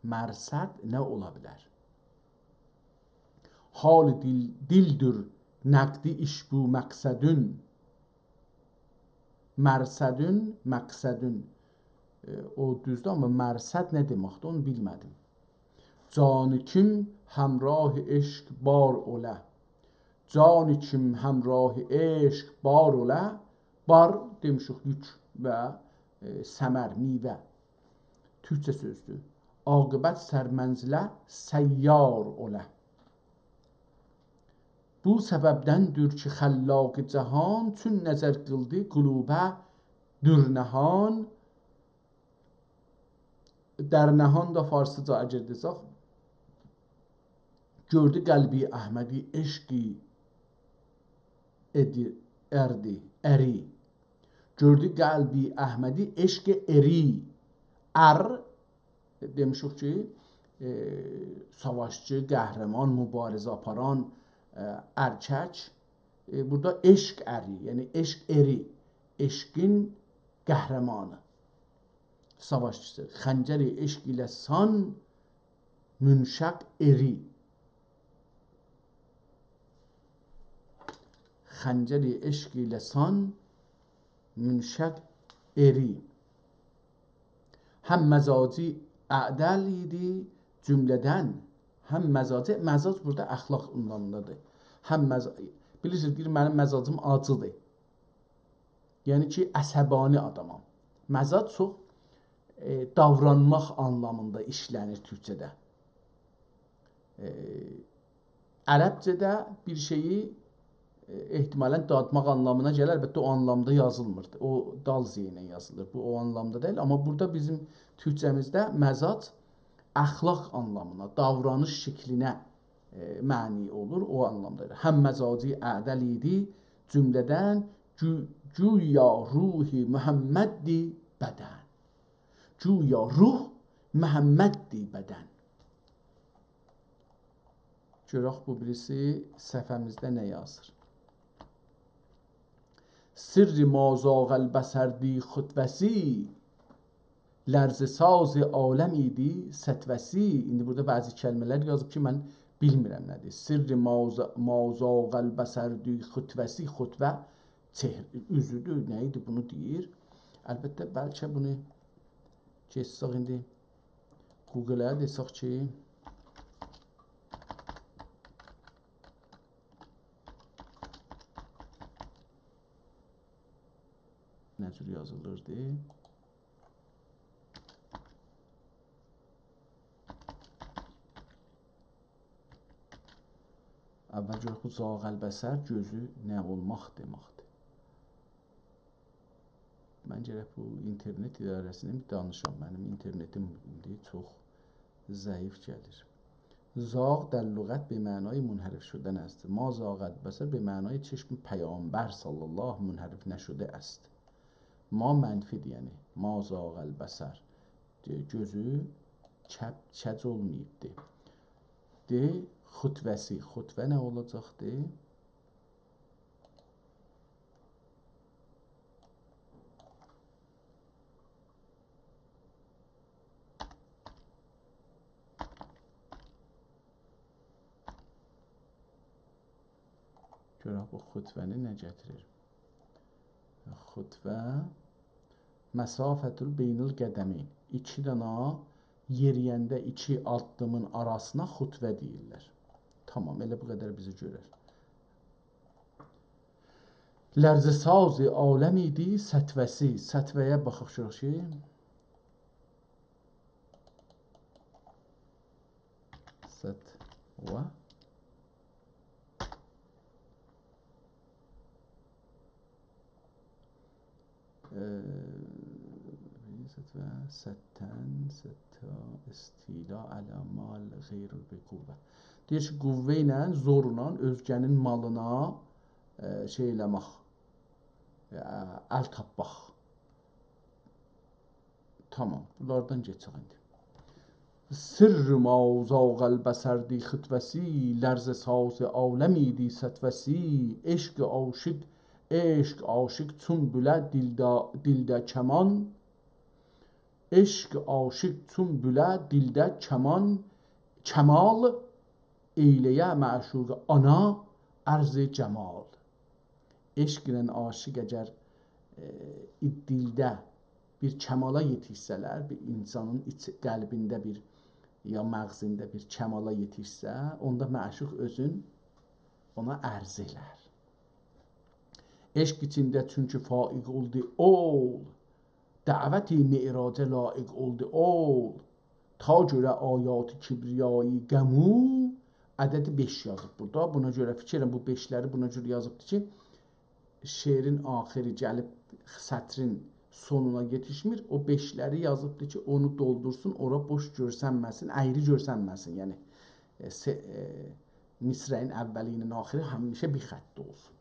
مرصد نه اولا بیلر؟ حال دیل، دیلدیر نقد ایش بو مقصدون. مرصدون، مقصدون. ائ، او دوزدور، آمما مرصد نه دئمکدیر، اونو بیلمه‌دیم. جان کیم همراه عشق بار اوله. جان کیم همراه عشق بار اوله، بار دئمیشیک یوک و، ائ، ثمر، میوه. تورکجه سؤزدور. عاقبت سرمنزله سیار اوله. بو سببدندیر کی، خلاق جهان چون نظر قیلدی قلوبه در نهان. در نهان دا فارسیجا اگر دئسک، گؤردو قلبی احمدی عشقی ادی، اردی، اری. گؤردو قلبی احمدی عشق اری. ار، دئمیشیک کی، ائ، ساواشچی، قهرمان، مبارزه آپاران، ائ، ارکک. ائ، بورادا عشق اری، یعنی عشق اری، عشقین قهرمانی، ساواشچیسی. خنجر عشق ایله سان منشق اری. خنجر عشق ایله سان منشق اری. هم مزاجی اعدل ایدی جمله‌دن. هم مزاجی، مزاج بورادا اخلاق آنلامیندادیر. هم مز-، بیلیرسینیز، دئییر، منیم مزاجیم آجیدیر. یعنی کی، عصبانی آدامام. مزاج چوخ، ائ، داورانماق آنلامیندا ایشله‌نیر تورکجه‌ده. ائ، عربجه‌ده بیر شئیی، ائ، احتمالاً دادماق آنلامینا گلیر. البته، او آنلامدا یازیلمیر. او دال ز ایله یازیلیر. بو او آنلامدا دئییل. آمما بورادا بیزیم تورکجه‌میزده مزاج اخلاق آنلامینا، داورانیش شکلینه، ائ، معنی اولور. او آنلامدا. هم مزاجی اعدل ایدی جمله‌دن، گو-، گویا روح محمددی بدن. گویا روح محمددی بدن. گؤرک بو بیریسی صفحه‌میزده نه یازیر. سر ما زاغ البصردی خطوه‌سی، لرزه‌ساز عالم ایدی سطوه‌سی. ایندی بورادا بعضی کلمه‌لر یازیب کی، من بیلمیرم نه‌دیر. سر ما ز-، ما زاغ البصردی خطوه‌سی، خطوه چهر-، اوزودور، نه ایدی بونو دئییر. البته، بلکه بونو کئچسک ایندی گوگله، دئسک کی، نه جور یازیلیردی؟ اول گؤرک بو زاغ البصر، گؤزو نه اولماق دئمکدیر. من گرک بو اینترنت اداره‌سینن بیر دانیشام. منیم اینترنتیم ایندی چوخ ضعیف گلیر. زاغ در لغت به معنای منحرف شدن است. ما زاغ البصر به معنای چشم پیامبر صلی الله منحرف نشده است. ما منفی‌دیر، یعنی ما زاغ البصر. دئ-، گؤزو کپ-، کج اولماییبدی. دئ، خطوه‌سی. خطوه نه اولاجاقدی؟ گؤرک بو خطوه‌نی نه گتیریر. خطوه، مسافة بین القدمین. ایکی دنه یئری‌ینده ایکی آددیمین آراسینا خطوه دئییرلر. تامام، ائله بو قدر بیزی گؤرر. لرزه‌ساز عالم ایدی سطوه‌سی. سطوه‌یه باخاق گؤرک کی، سطوه. ائ، سطوه، سطواً، سطا، استیلا، علی مال غیر بقوة. دئییر کی، قوه ایله، زورلا اؤزگه‌نین مالینا، ائ، شئی ائله‌مک، ائ، ال تاپماق. تامام، بونلاردان کئچک ایندی. سر ما زاغ البصردی خطوه‌سی، لرزه‌ساز عالم ایدی سطوه‌سی. عشق عاشق، عشق عاشق چون بوله دیلده، دیلده کمان. عشق عاشق چون بوله دیلده کمان، کمال، ائیله‌یه معشوق آنا عرض جمال. عشق ایله عاشق اگر، ائ، دیلده بیر کمالا یئتیشسه‌لر، بیر اینسانین ایچ-، قلبینده بیر، یا مغزینده بیر کمالا یئتیشسه، اوندا معشوق اؤزون اونا عرضه ائلر. عشق ایچینده چونکی فائق اولدو اول، دعوت معراجه لایق اولدو اول، تا گؤره آیات کبریایی قمو. عددی بئش یازیب بورادا. بونا گؤره فیکر ائلیرم بو بئشلری بونا گؤره یازیبدی کی، شعرین آخیری گلیب سطرین سونونا یئتیشمیر. او بئشلری یازیبدی کی، اونو دولدورسون، اورا بوش گؤرسنمه‌سین، اَیری گؤرسنمه‌سین. یعنی، ائ، سه-، ائ، مصرعین اولی ایله آخیری همیشه بیر خطده اولسون.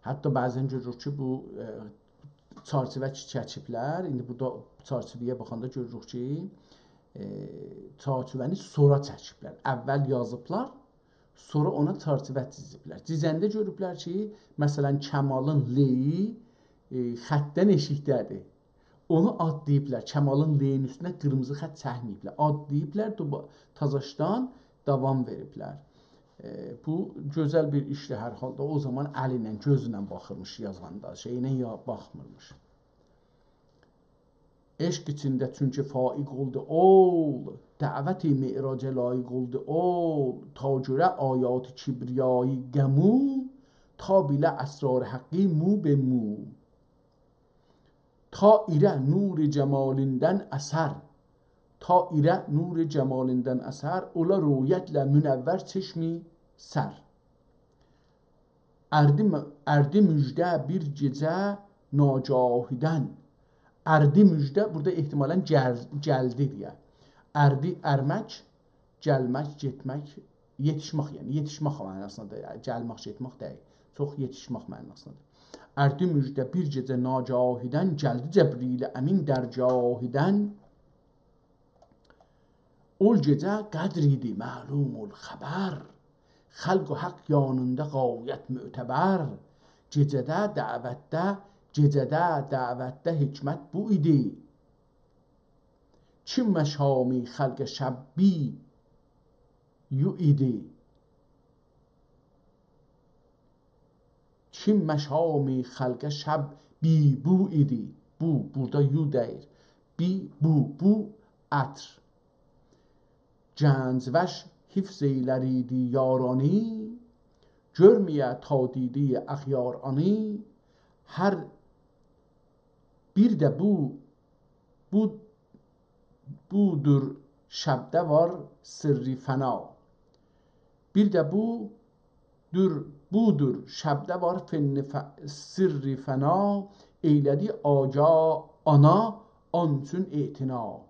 حتی بعضا گؤروروک کی، بو، ائ، چرچیوه چکیبلر. ایندی بورادا چرچیوه‌یه باخاندا گؤروروک کی، ائ، چرچیوه‌نی سونرا چکیبلر. اول یازیبلار، سونرا اونا چرچیوه چیزیبلر. چیزنده گؤروبلر کی، مثلا، کمالین «ل»ی، ائ، خطدن ائشیکده‌دیر. اونو آتلاییبلار. کمالین «ل»یین اوستونه قیرمیزی خط چکمه‌ییبلر. آتلاییبلار، دوبا-، تازاشدان داوام وئریبلر. ائ، بو گؤزل بیر ایشدیر هر حالدا. او زامان ال ایله، گؤزله باخیرمیش یازاندا، شئیینن یا باخمیرمیش. عشق ایچینده چونکی فایق اولدو اول، دعوت معراجه لایق اولدو اول، تا گؤره آیات کبریایی قمو، تا بیله اسرار حقی مو به مو. تا ایره نور جمالیندن اثر، تا ایره نور جمالیندن اثر، اولا رؤیتله منور چشمی سر. اردی م-، اردی مژده بیر گئجه ناگاهیدن. اردی مژده، بورادا احتمالا گل-، گلدی دئیه. اردی ارمک، گلمک، گئتمک، یئتیشمک، یعنی یئتیشمک معناسیندادیر، یعنی گلمک، گئتمک دئییل. چوخ یئتیشمک معناسیندادیر. اردی مژده بیر گئجه ناگاهیدن، گلدی جبریل امین درگاهیدن. اول گئجه قدر ایدی معلوم الخبر، خلق و حق یانیندا غایت معتبر. گئجه‌ده دعوتده، گئجه‌ده دعوتده حکمت بو ایدی. چین مشامی خلق شب بی یو ایدی. چین مشامی خلق شب بی بو ایدی. بو، بورادا یو دئییل. بی بو، بو عطر. گنج‌وش حفظ ائیلریدی یارانی، گؤرمه‌یه تا دیده‌ی اغیارانی. هر بیر ده بو، بو، بودور شبده وار سرّ فنا. بیر ده بودور، بودور شبده وار فن ف-، سرّ فنا، ائیله‌دی آگاه آنا آن اوچون اعتنا.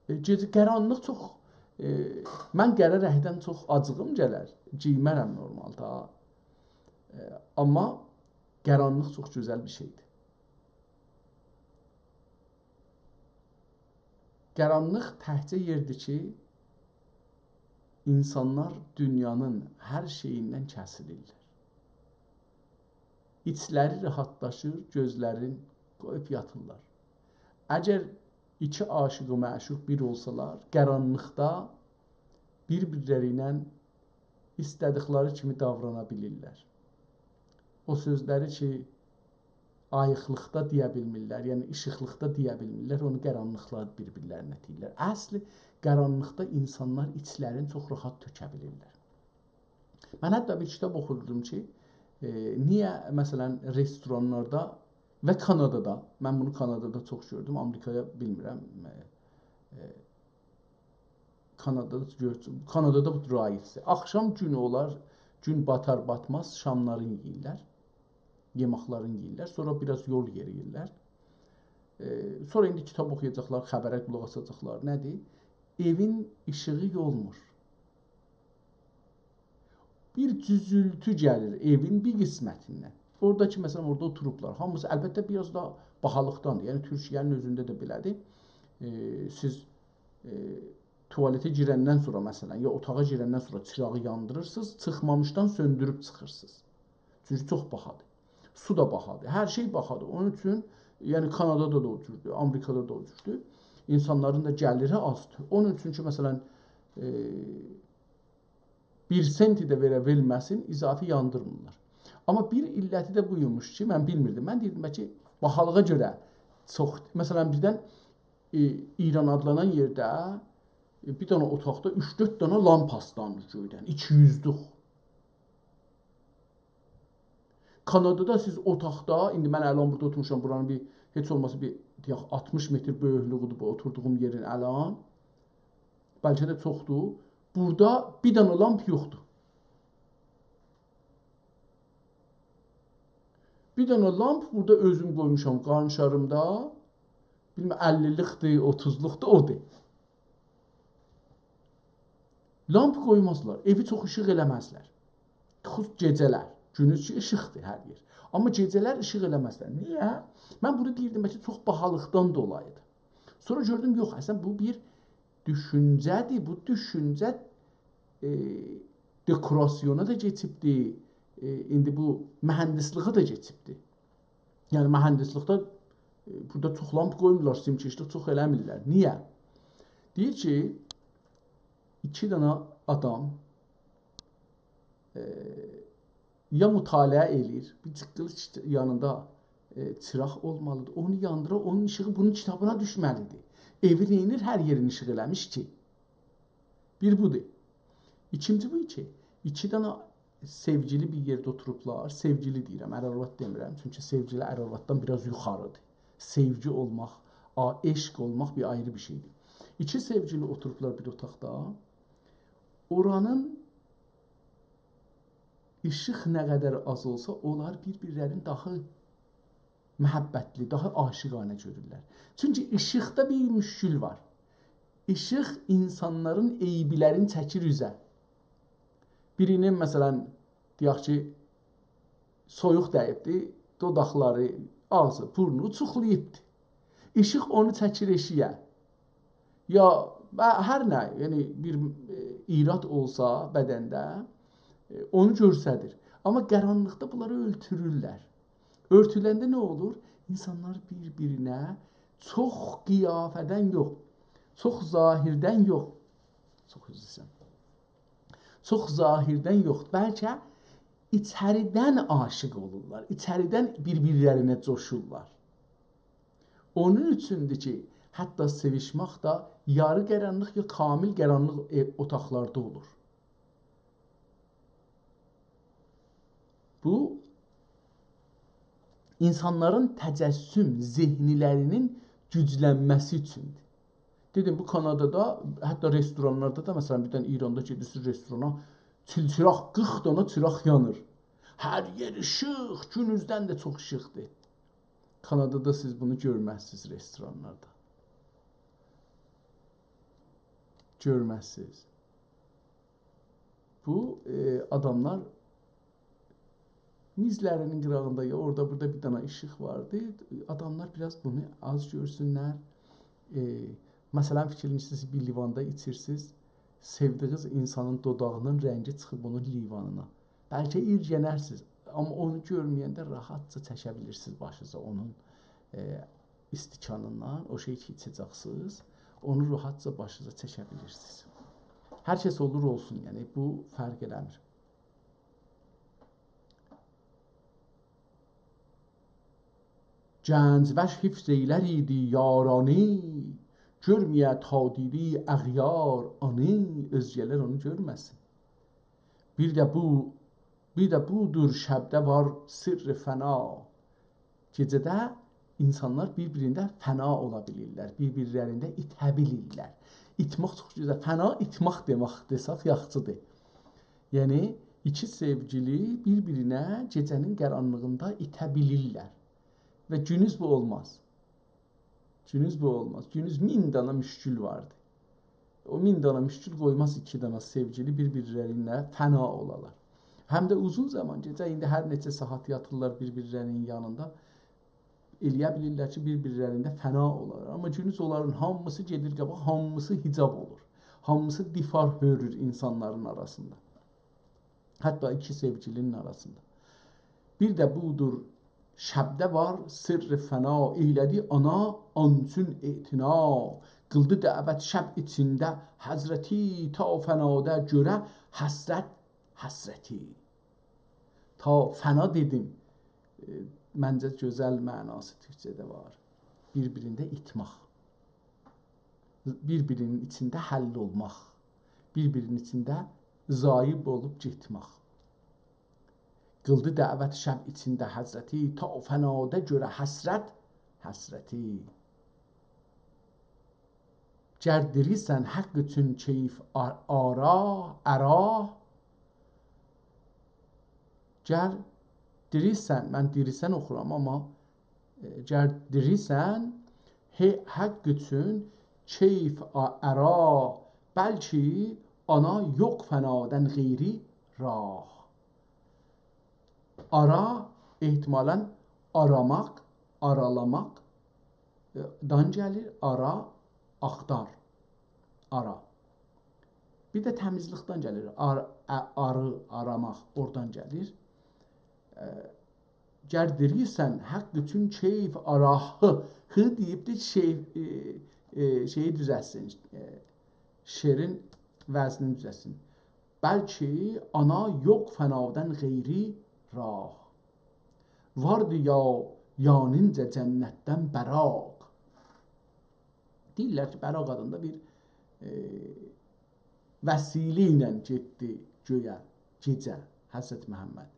ائ، گئجه قارانلیق چوخ، ائ، من قره رنگدن چوخ آجیغیم گلر. گئیمه‌رم نورمالدا. ائ، آمما قارانلیق چوخ گؤزل بیر شئیدیر. قارانلیق تکجه یئردیر کی، اینسانلار دونیانین هر شئییندن کسیلیرلر. ایچلری راحتلاشیر، گؤزلرین قویوب یاتیرلار. اگر ایکی عاشق و معشوق بیر اولسالار، قارانلیقدا بیر-بیرلری ایله ایسته‌دیکلری کیمی داورانا بیلیرلر. او سؤزلری کی، آییقلیقدا دئیه بیلمیرلر، یعنی ایشیقلیقدا دئیه بیلمیرلر، اونو قارانلیقدا بیر-بیرلرینه دئییرلر. اصلی، قارانلیقدا اینسانلار ایچلرینی چوخ راحت تؤکه بیلیرلر. من حتی بیر کیتاب اوخوردوم کی، ائ، نییه، مثلا، رستورانلاردا و کانادادا، من بونو کانادادا چوخ گؤردوم، آمریکایا بیلمیرم، ائ، ائ، کانادادا گؤر-، کانادادا بو رایجدیر. آخشام گون اولار، گون باتار باتماز شاملارین یئییرلر، یئمکلرین یئییرلر، سونرا بیر آز یول یئرییرلر. ائ، سونرا ایندی کیتاب اوخویاجاقلار، خبره قولاق آساجاقلار، نه‌دیر؟ ائوین ایشیغی یولمور. بیر جوزولتو گلیر ائوین بیر قسمتیندن. اورادا کی، مثلا، اورادا اوتوروبلار. هامیسی، البته، بیر آز دا باهالیقداندیر. یعنی، تورکیه‌نین اؤزونده ده بئله‌دیر. ائ، سیز، ائ، توالته گیرندن سونرا، مثلا، یا اوتاغا گیرندن سونرا چیراغی یاندیریرسینیز، چیخمامیشدان سؤندوروب چیخیرسینیز. چونکی چوخ باهادیر. سو دا باهادیر. هر شئی باهادیر. اونون اوچون، یعنی، کانادادا دا او جوردور، آمریکادا دا او جوردور. اینسانلارین دا گلیری آزدیر. اونون اوچون کی، مثلا، ائ، بیر سنتی ده وئره بیلمه‌سین، اضافی یاندیرمیرلار. آمما بیر علتی ده بویموش کی، من بیلمیردیم. من دئییردیم، بلکه باهالیغا گؤره چوخ. مثلا، بیردن، ائ، ایران آدلانان یئرده، ائ، بیر دنه اوتاقدا اوچ-دؤرد دنه لامپ آسیلانیر گؤیدن، ایکی یوزلوک. کانادادا سیز اوتاقدا، ایندی من الان بورادا اوتورموشام، بورانین بیر، هئچ اولماسا بیر، دئیک، آلتمیش متر بؤیوکلویودور بو اوتوردوغوم یئرین الان. بلکه ده چوخدور. بورادا بیر دنه لامپ یوخدور. بیر دنه لامپ بورادا اؤزوم قویموشام قانشاریمدا. بیلمم، اللیلیکدیر، اوتوزلوقدور، اودور. لامپ قویمازلار، ائوی چوخ ایشیق ائله‌مزلر. خصوص گئجه‌لر، گونوز کی ایشیقدیر هر یئر. آمما گئجه‌لر ایشیق ائله‌مزلر. نییه؟ من بونو دئییردیم، بلکه چوخ باهالیقدان دولاییدیر. سونرا گؤردوم، یوخ، اصلا بو بیر دوشونجه‌دیر، بو دوشونجه، ائ، دکوراسیونا دا کئچیبدی، ائ، ایندی بو مهندسلیگه ده کئچیبدی. یعنی مهندسلیکده، ائ، بورادا چوخ لامپ قویمورلار، سیم‌کشلیک چوخ ائله‌میرلر. نییه؟ دئییر کی، ایکی دنه آدام، ائ، یا مطالعه ائله‌ییر، بیر جیققیلی چی-، یانیندا، ائ، چیراق اولمالیدیر، اونو یاندیریر، اونون ایشیغی بونون کیتابینا دوشمه‌لیدیر. ائوی نئینیر، هر یئرین ایشیق ائله‌میش کی؟ بیر بودور. ایکینجی بو کی، ایکی دنه سئوگیلی بیر یئرده اوتوروبلار. سئوگیلی دئییرم، ار-آرواد دئمیرم. چونکی سئوگیلی ار-آرواددان بیر آز یوخاریدیر. سئوگی اولماق، آ-، عشق اولماق بیر آیری بیر شئیدیر. ایکی سئوگیلی اوتوروبلار بیر اوتاقدا. اورانین ایشیق نه قدر آز اولسا، اونلار بیر-بیرلرینی داها محبتلی، داها عاشقانه گؤرورلر. چونکی ایشیقدا بیر مشکل وار. ایشیق اینسانلارین عیبلرینی چکیر اوزه. بیرینین، مثلا، دئیک کی، سویوق دَییبدی، دوداقلاری، آغزی، بورنو اوچوقلاییبدی. ایشیق اونو چکیر ائشیگه. یا، و هر نه، یعنی بیر، ائ، ایراد اولسا بدنده، ائ، اونو گؤستریر. آمما قارانلیقدا بونلاری اؤرتورورلر. اؤرتولنده نه اولور؟ اینسانلار بیر-بیرینه چوخ قیافه‌دن یوخ، چوخ ظاهردن یوخ، چوخ عذر ایسته‌ییرم. چوخ ظاهردن یوخ، بلکه ایچریدن عاشق اولورلار، ایچریدن بیر-بیرلرینه جوشورلار. اونون اوچوندور کی، حتی سئویشمک ده یاری قارانلیق یا کامل قارانلیق، ائ، اوتاقلاردا اولور. بو، اینسانلارین تجسم ذهنلرینین گوجلنمه‌سی اوچوندور. دئدیم، بو کانادادا، حتی رستورانلاردا دا، مثلا، بیردن ایراندا گئدیرسینیز رستورانا، چیل چیراق، قیرخ دانا چیراق یانیر. هر یئر ایشیق، گونوزدن ده چوخ ایشیقدیر. کانادادا سیز بونو گؤرمزسینیز رستورانلاردا. گؤرمزسینیز. بو، ائ، آداملار میزلرینین قیراغیندا یا اورادا بورادا بیر دنه ایشیق واردی. آداملار بیر آز بونو آز گؤرسونلر. ائ، مثلا، فیکرلشیرسینیز، بیر لیواندا ایچیرسینیز، سئودیگینیز اینسانین دوداغینین رنگی چیخیب اونون لیوانینا. بلکه ایرگینرسینیز، آمما اونو گؤرمه‌ینده راحتجا چکه بیلیرسینیز باشینیزا اونون، ائ، استکانیندان، او شئی کی ایچه‌جکسینیز، اونو راحتجا باشینیزا چکه بیلیرسینیز. هر کس اولور اولسون، یعنی بو فرق ائله‌میر. گنج‌وش حفظ ائیلر ایدی یارانی، گؤرمه‌یه تا دیدی اغیار آنی، اؤزگه‌لر اونو گؤرمه‌سین. بیر ده بو، بیر ده بودور شبده وار سرّ فنا. گئجه‌ده اینسانلار بیر-بیرینده فنا اولا بیلیرلر، بیر-بیرلرینده ایته بیلیرلر. ایتمک چوخ گؤزل. فنا ایتمک دئمک دئسک یاخشیدیر. یعنی، ایکی سئوگیلی بیر-بیرینه گئجه‌نین قارانلیغیندا ایته بیلیرلر. و گونوز بو اولماز. گونوز بو اولماز. گونوز مین دانا مشکل واردی. او مین دانا مشکل قویماز ایکی دانا سئوگیلی بیر-بیرلرینه فنا اولالار. هم ده اوزون زامان گئجه، ایندی هر نئچه ساعات یاتیرلار بیر-بیرلرینین یانیندا، ائلیه بیلیرلر کی، بیر-بیرلرینده فنا اولالار. آمما گونوز اونلارین هامیسی گئدیر قاباغا، هامیسی حجاب اولور. هامیسی دیوار هؤرور اینسانلارین آراسیندا. حتی ایکی سئوگیلی‌نین آراسیندا. بیر ده بودور، شبده وار سرّ فنا، ائیله‌دی آنا آنچون اعتنا. قیلدی دعوت شب ایچینده حضرتی، تا فنادا گؤره حسرت حسرتی. تا فنا دئدیم، ائ، منجه گؤزل معناسی تورکجه‌ده وار. بیر-بیرینده ایتمک. بیر-بیرینین ایچینده حل اولماق، بیر-بیرینین ایچینده ذایب اولوب گئتمک. قیلدی دعوت شب ایچینده حضرتی، تا فنادا گؤره حسرت، حسرتی. گر دیریسن حق اوچون کیف آ-، آرا، ارا. گر دیریسن، من دیریسن اوخورام، آمما، ائ، گر دیریسن، هه-، حق اوچون کیف آ-، ارا، بلکی آنا یوخ فنادان غیری راه. آرا، احتمالاً آراماق، آرالاماق، ائ، دان گلیر. آرا، آختار. آرا. بیر ده تمیزلیکدن گلیر. آر-، ا-، آری، آراماق اورادان گلیر. ائ، گر دیریسن حق اوچون کیف آرا، هه، هه دئییبدی، شعر، ائ، ائ، شئیی دوزلتسین، ائ، شعرین وزنینی دوزلتسین. بلکی آنا یوخ فنادان غیری راه. واردی یا، یانینجا جنتدن براق. دئییرلر کی، براق آدیندا بیر، ائ، وسیله ایله گئتدی گؤیه گئجه حضرت محمد.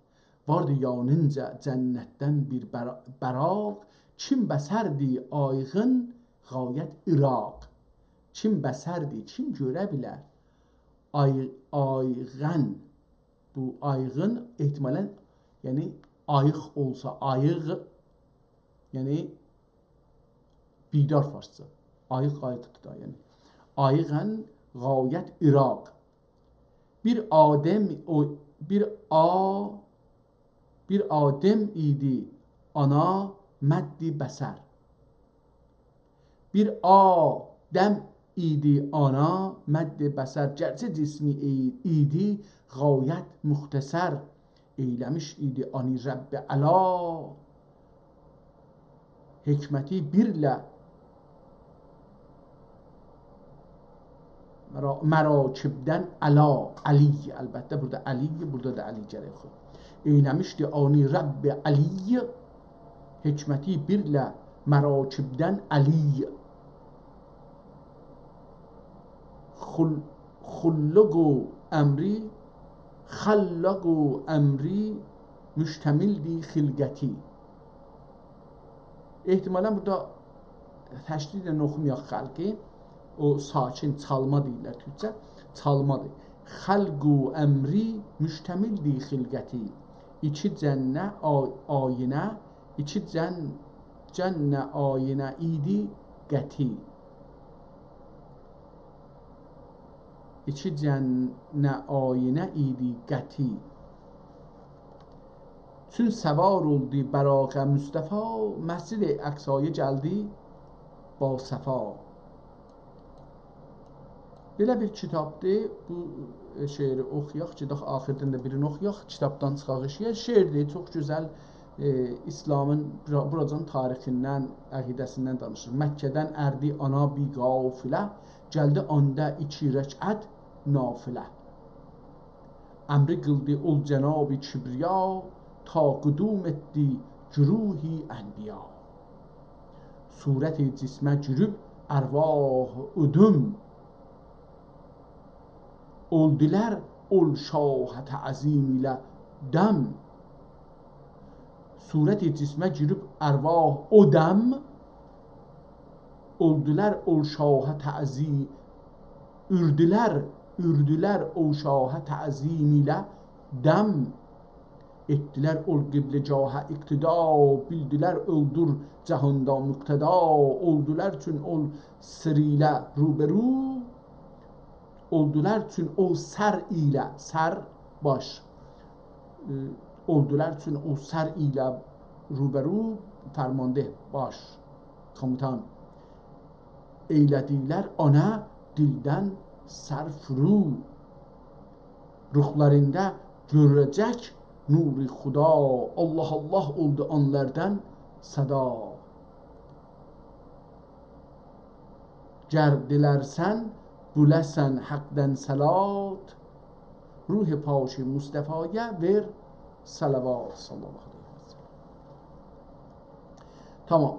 واردی یانینجا جنتدن بیر برا-، براق، کیم بصردی آییغین غایت عراق. کیم بصردی، کیم گؤره بیلر؟ آی-، آییغین، بو آییغین احتمالاً، یعنی آییق اولسا، آییق، یعنی بیدار فارسجا. آییق، آییق دا، یعنی. آییغین غایت عراق. بیر آدم او، بیر آ-، بیر آدم ایدی آنا مد بصر. بیر آدم ایدی آنا مد بصر، گرچه جسمی ای-، ایدی غایت مختصر. ائیله‌میش ایدی آنی رب علا، حکمتی بیرله مرا-، مراکبدن علا، علی، البته بورادا علی، بورادا دا علی گرک اوخو. ائیله‌میشدی آنی رب علی، حکمتی بیرله مراکبدن علی. خل-، خلق و امری، خلق و امری، مشتملدی خلقتی. احتمالاً بورادا تشدیدله اوخومایاق خلقی. او ساکن، چالما دئییرلر تورکجه. چالمادیر. خلق و امری مشتملدی خلقتی. ایکی جنه آ-، آینه، ایکی جن-، جنه آینه ایدی قطعی. ایکی جنه آینه ایدی قطعی. چون سوار اولدو براق مصطفی، مسجد اقصایا گلدی با صفا. بئله بیر کیتابدیر. بو، ائ، شعری اوخویاق، گئدک آخیردان دا بیرینی اوخویاق. کیتابدان چیخاق ائشییه. شعردیر، چوخ گؤزل، ائ، اسلامین بورا-، بوراجان تاریخیندن، عقیده‌سیندن دانیشیر. مکه‌دن اردی آنا بی قافله، گلدی آندا ایکی رکعت نافله. امری قیلدی اول جناب کبریا، تا قدوم ائتدی گروه انبیا. صورت جسمه گیریب ارواح اودوم، اولدولار اول شاه تعظیم ایله دم. صورت جسمه گیریب ارواح او دم، اولدولار اول شاه تعظیم، اوردولار، اوردولار او شاه تعظیم ایله دم. ائتدیلر اول قبله‌گاها اقتدا، بیلدیلر اولدور جهاندا مقتدا، اولدولار چون اول سر ایله روبرو، اولدولار چون او سر ایله، سر، باش، ائ، اولدولار چون او سر ایله روبرو، فرمانده، باش، کوموتان. ائیله‌دیلر آنا دیلدن سر فرو. روحلاریندا گؤره‌جک نور خدا، الله الله اولدو آنلاردان صدا. گر دیلرسن، بؤله‌سن حقدن صلات، روح پاک مصطفایا وئر صلوات، صلی الله علیه و سلم. تامام.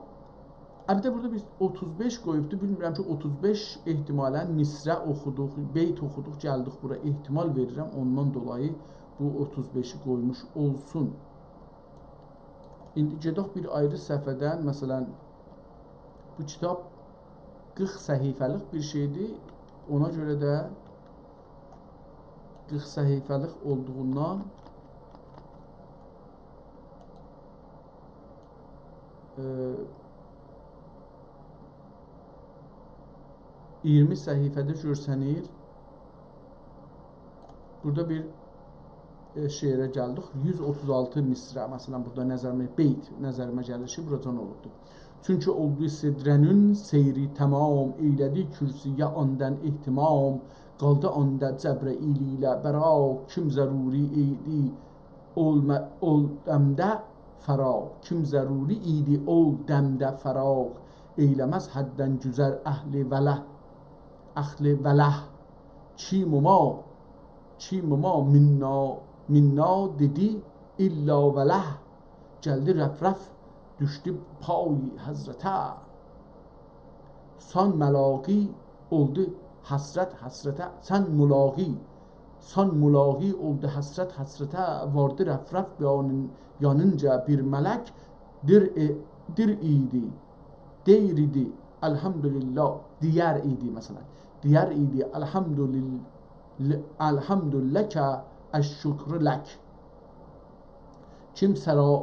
البته، بورادا بیز اوتوز بئش قویوبدو. بیلمیرم کی، اوتوز بئش احتمالاً مصرع اوخودوق، بیت اوخودوق، گلدیک بورا. احتمال وئریرم، اوندان دولایی بو اوتوز بئشی قویموش اولسون. ایندی گئدک بیر آیری صفحه‌دن، مثلا، بو کیتاب قیرخ صفحه‌لیک بیر شئیدیر. اونا گؤره ده قیرخ صفحه‌لیک اولدوغوندان، ائ، اییرمی صفحه‌ده گؤرسنیر. بورادا بیر، ائ، شعره گلدیک. یوز اوتوز آلتی مصرع، مثلا، بورادا نظریمه، بیت نظریمه گلیر کی، بوراجان اولوبدور. چونکی اولدو سدره‌نین سیری تمام، ائیله‌دی کرسی‌یه آندن اهتمام، قالدی آندا جبرئیل ایله براق، کیم ضروری ایدی اول م-، اول دمده فراق، کیم ضروری ایدی اول دمده فراق، ائیله‌مز حددن گذر اهل وله، اهل وله. کیم اوما، کیم اوما منا، منا دئدی، الا وله. گلدی رفرف، دوشدو پای حضرته. سان ملاقی اولدو حسرت حسرته، سان ملاقی، سان ملاقی اولدو حسرت حسرته، واردی رفرف یانین-، یانینجا بیر ملک، دیر ائ-، دیر ایدی، دئییر ایدی، الحمدلله، دئیر ایدی، مثلا، دئیر ایدی، الحمدلله، الحمد لک، الشکر لک. کیم سرا-،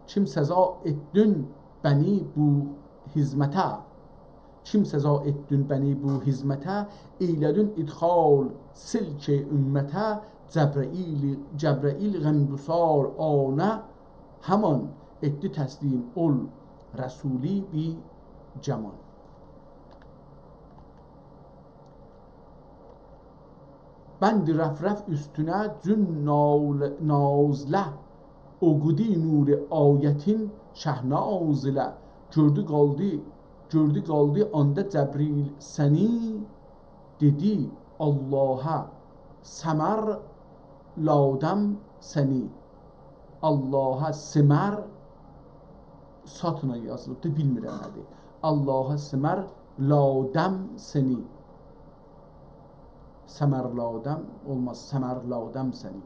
کیم سزا ائتدین بنی بو خدمته؟ کیم سزا ائتدین بنی بو خدمته؟ ائیله‌دین ادخال سلک امته. جبرئیل، جبرئیل غمگسار آنه، همان ائتدی تسلیم اول رسولی بی جمان. بند رفرف اوستونه جون نال-، نازله، اوخودو نور آیتین شهناز ایله. گؤردو قالدی، گؤردو قالدی آندا جبرئیل سنی، دئدی آللاها سمر لادم سنی. آللاها سمر، ساتلا یازیلیبدیر، بیلمیرم نه‌دیر. آللاها سمر لادم سنی. سمر لادم اولماز، سمر لادم سنی.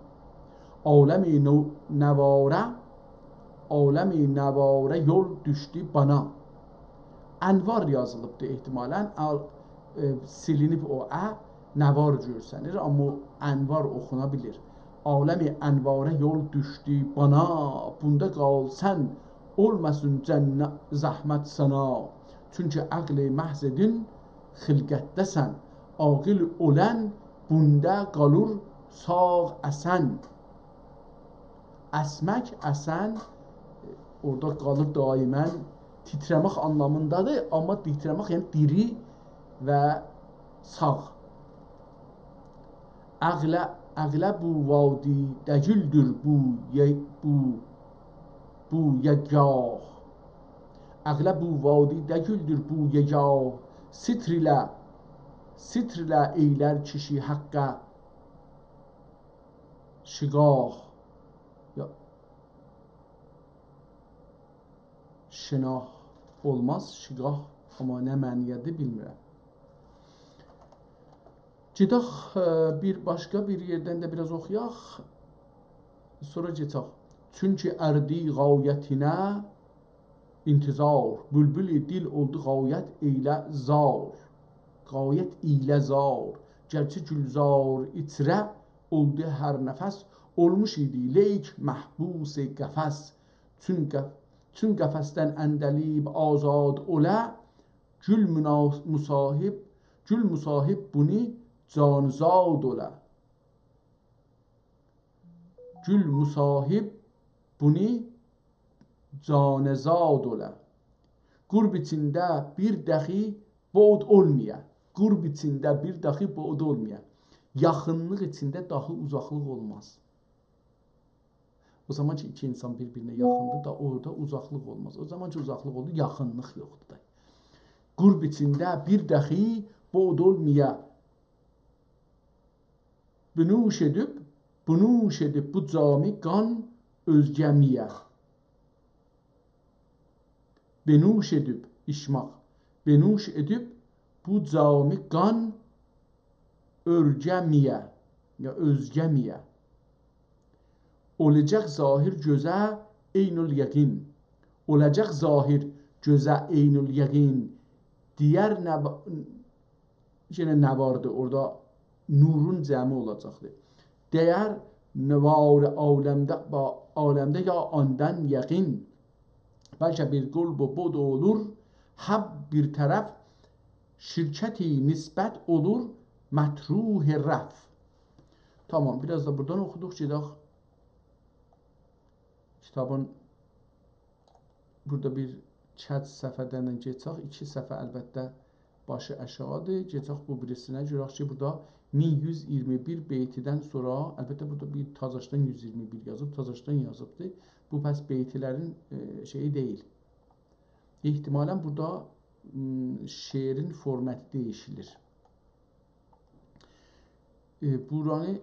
عالم نو-، نواره، عالم نواره یول دوشدو بانا. انوار یازیلیبدیر احتمالا. آل-، ائ، سیلینیب او «ا»، نوار گؤرسنیر، آمما او انوار اوخونا بیلیر. عالم انواره یول دوشدو بانا، بوندا قال سن، اولماسین جنّ-، زحمت سنه. چونکی عقل محض ائدین خلقتده‌سن، عاقل اولان بوندا قالیر ساغ اسن. اسمک، اسن، اورادا قالیر دائما، تیتره‌مک آنلامیندادیر، آمما تیتره‌مک، یعنی دیری و ساغ. عقله، عقله بو وادی دئییلدیر بو یئ-، بو، بو یئگاه. عقله بو وادی دئییلدیر بو یئگاه. ستر ایله، ستر ایله ائیلر کیشی حقه شیگاه. یا، شناه اولماز، شیگاه، آمما نه معنی‌یه‌دیر بیلمیرم. گئدک، ائ، بیر باشقا بیر یئردن ده بیر آز اوخویاق، سونرا گئچک. چونکی اردی غایتینه انتظار، بولبول دل اولدو غایت ایله زار. غایت ایله زار، گرچه گلزار ایچره اولدو هر نفس، اولموش ایدی لیک محبوس قفس. چون قف-، چون قفسدن عندلیب آزاد اوله، گول منا-، مصاحب، گول مصاحب بونو جان‌زاد اوله. گول مصاحب بونو جان‌زاد اوله. قرب ایچینده بیر داخی بعد اولمایا. قرب ایچینده بیر داخی بعد اولمایا. یاخینلیق ایچینده داخی اوزاقلیق اولماز. او زامان کی، ایکی اینسان بیر-بیرینه یاخیندیر دا، اورادا اوزاقلیق اولماز. او زامان کی، اوزاقلیق اولدو، یاخینلیق یوخدور دا. قرب ایچینده بیر داخی بعد اولمایا. بنوش ائدیب، بنوش ائدیب بو جامی قان اؤزگه میه. بنوش ائدیب، ایچمک. بنوش ائدیب بو جامی قان اؤزگه میه، یا اؤزگه میه. اولاجاق ظاهر گؤزه عین‌الیقین. اولاجاق ظاهر گؤزه عین‌الیقین. دیگر نوا-، یئنه نواردی اورادا، نورون جمعی اولاجاقدیر. دیگر نوار عالمده، با-، عالمده یا آندان یقین. بلکه بیر قلب و بود اولور، هر بیر طرف شرکتی نسبت اولور، مطروح رفع. تامام، بیر آز دا بورادان اوخودوق، گئدک کیتابین بورادا بیر کج صفحه‌دن کئچک، ایکی صفحه البته باشی آشاغیدیر. کئچک بو بیریسینه، گؤرک کی، بورادا مین یوز ایگیرمی بیر بیتیدن سونرا، البته بورادا بیر تازاشدان یوز ایگیرمی بیر یازیب، تازاشدان یازیبدیر. بو پس بیتی‌لرین، ائ، شئیی دئییل. احتمالاً بورادا، م، شعرین فورماتی دییشیلیر. ائ، بورانی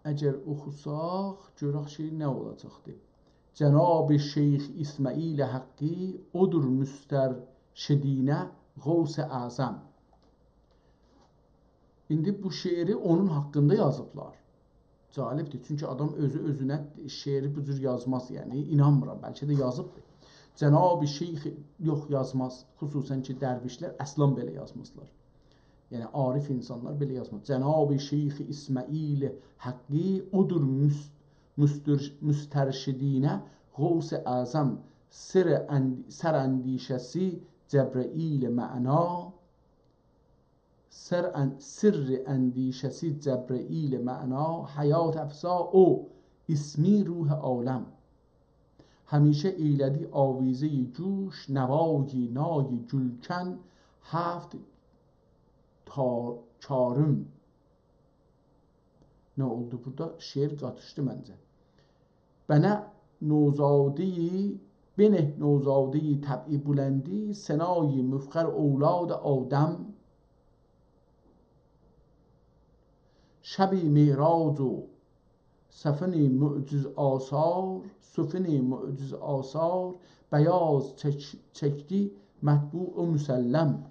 اگر اوخوساق، گؤرک کی، نه اولاجاقدیر. جناب شیخ اسماعیل حقی، اودور مسترشدینه غوث اعظم. ایندی بو شعری اونون حاقیندا یازیبلار. جالبدیر، چونکی آدام اؤزو اؤزونه شعری بو جور یازماز، یعنی اینانمیرام، بلکه ده یازیبدیر. جناب شیخ، یوخ، یازماز. خصوصاً کی، درویشلر اصلاً بئله یازمازلار. یعنی عارف اینسانلار بئله یازماز. جناب شیخ اسماعیل حقی، اودور مس-، مستر-، مسترشدینه غوث اعظم، سر اند-، سراندیشه‌سی جبرئیل معنا، سر ان-، سر اندیشه‌سی جبرئیل معنا، حیات‌افزا او اسمی روح عالم. همیشه ایله‌دی آویزه‌ی گوش، نوای نای گلکن، هفت تا چارم. نه اولدو بورادا؟ شعر قاتیشدی منجه. بنه نوزاده‌ی، بنه نوزاده‌ی طبع بلندی، ثنای مفخر اولاد آدم. شب معراج و سفن معجزآسا، سفن معجزآسا، بیاض چک-، چکدی مطبوع و مسلم.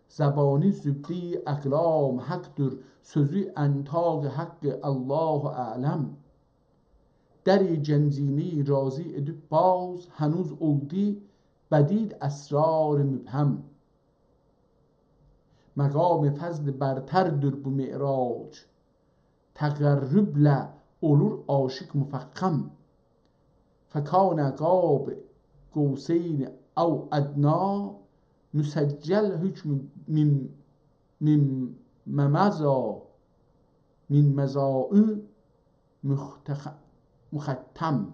زبانی زبده‌ی اقلام حقدیر، سؤزو انطاق حق الله اعلم. دری گنجینه‌ی رازی ائدیب باز، هنوز اولدو بدید اسرار مبهم. مقام فضل برتردیر بو معراج، تقربله اولور عاشق مفخم. فکان قاب قوسین او ادنی، مسجل حکم من، من ممضی، من مضی مختخ-، مختم.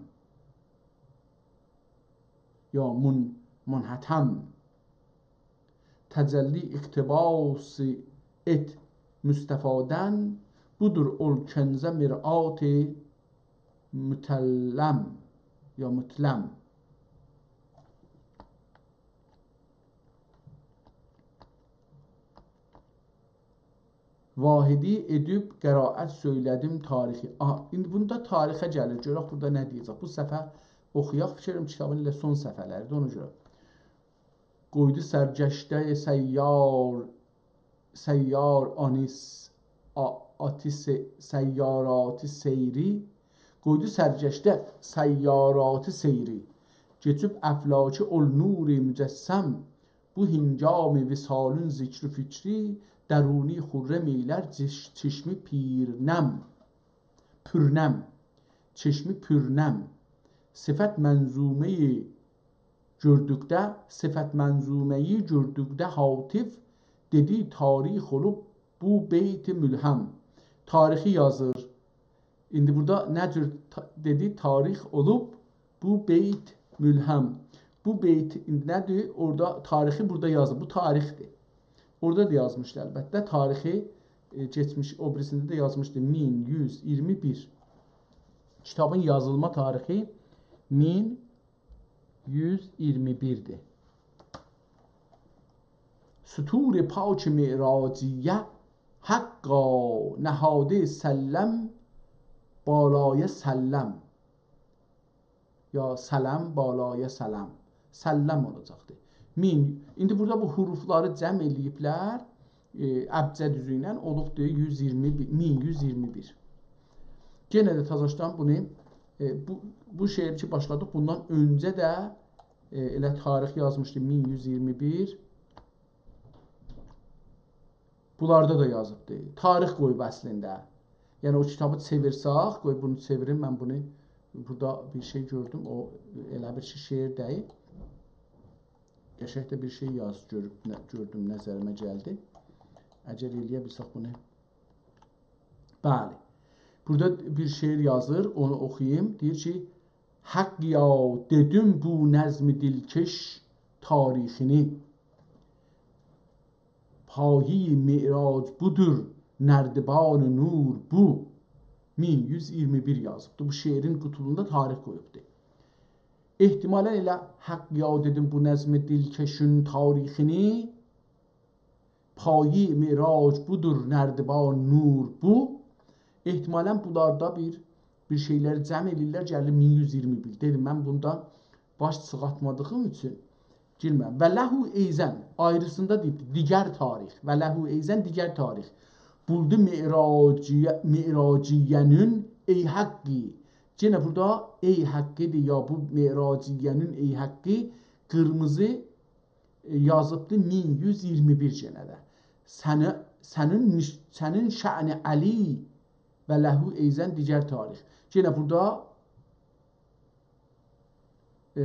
یا من-، منحتم. تجلی اقتباس ات مصطفادن، بودور اول کنزه مرآت متلم یا متلم. واحدی ائدیب قرائت سؤیله‌دیم تاریخی. آها، ایندی بوندا تاریخه گلیر. گؤرک بورادا نه دئیه‌جک. بو صفحه اوخویاق. فیکر ائدیرم کیتابین ائله سون صفحه‌لریدیر، اونا گؤره. قویدو سرگشته سیار، سیار آنیس، آ-، آتی س-، سیاراتی سیری. قویدو سرگشته سیاراتی سیری، کئچیب افلاکی اول نور مجسم. بو هنگام وصالین ذکر و فکری، درونی خرم ائیلر چش-، چشمی پیرنم، پورنم، چشمی پورنم. صفت منظومه‌ی گؤردوکده، صفت منظومه‌یی گؤردوکده هاتف دئدی: تاریخ اولوب بو بیت ملهم. تاریخی یازیر. ایندی بورادا نه جور تا-، دئدی، تاریخ اولوب بو بیت ملهم. بو بیت ایندی نه‌دیر؟ اورادا تاریخی بورادا یازیب. بو تاریخدیر. اورادا دا یازمیشدی البته. تاریخی، ائ، کئچمیش، او بیریسینده ده یازمیشدی. مین یوز ایگیرمی بیر. کیتابین یازیلما تاریخی مین یوز ایگیرمی بیردیر. سطور پاک معراجیه حقا نهاده سلم بالای سلم. یا سلم بالای سلم. سلم اولاجاقدیر. مین. ایندی بورادا بو حروفلاری جمع ائله‌ییبلر، ائ، ابجد اوزو ایله اولوبدور یوز ایگیرمی بیر، مین یوز ایگیرمی بیر. یئنه ده تازاشدان بونو ائ، بو، بو شعر کی باشلادیق، بوندان اؤنجه ده، ائ، ائله تاریخ یازمیشدی، مین یوز ایگیرمی بیر. بونلاردا دا یازیبدی. تاریخ قویوب اصلینده. یعنی او کیتابی چئویرسک، قوی بونو چئویریم، من بونو بورادا بیر شئی گؤردوم. او ائله بیر شئی شعر دئییل. قشنگ ده بیر شئی یاز گؤروب، نه، گؤردوم، نظریمه گلدی. اگر ائلیه بیلسک بونو. بلی. بورادا بیر شعر یازیر، اونو اوخویوم. دئییر کی: «حقیا دئدیم بو نظم دلکش تاریخینی. پایهٔ معراج بودور، نردبان نور بو.» مین یوز ایگیرمی بیر یازیبدی. بو شعرین قوتولوغوندا تاریخ قویوبدو. احتمالاً ائله «حقیا دئدیم بو نظم دلکشون تاریخینی، پایهٔ معراج بودور، نردبان نور بو.» احتمالاً بونلاردا بیر، بیر شئیلری جمع ائله‌ییرلر، گلیر مین یوز ایگیرمی بیر. دئدیم، من بوندان باش چیخارتمادیغیم اوچون گیرمم. «و له ایضاً»، آیریسیندا دئییب، دیگر تاریخ. «و له ایضاً»، دیگر تاریخ. «بولدو معراجیه، معراجیه‌نون ای حقی». یئنه بورادا «ای حقی»دیر، یا بو معراجیه‌نون «ای حقی» قیرمیزی، ائ، یازیبدی مین یوز ایگیرمی بیر یئنه ده. سنی، سنین نش-، سنین شأن علی «و له ایضاً» دیگر تاریخ. یئنه بورادا، ائ،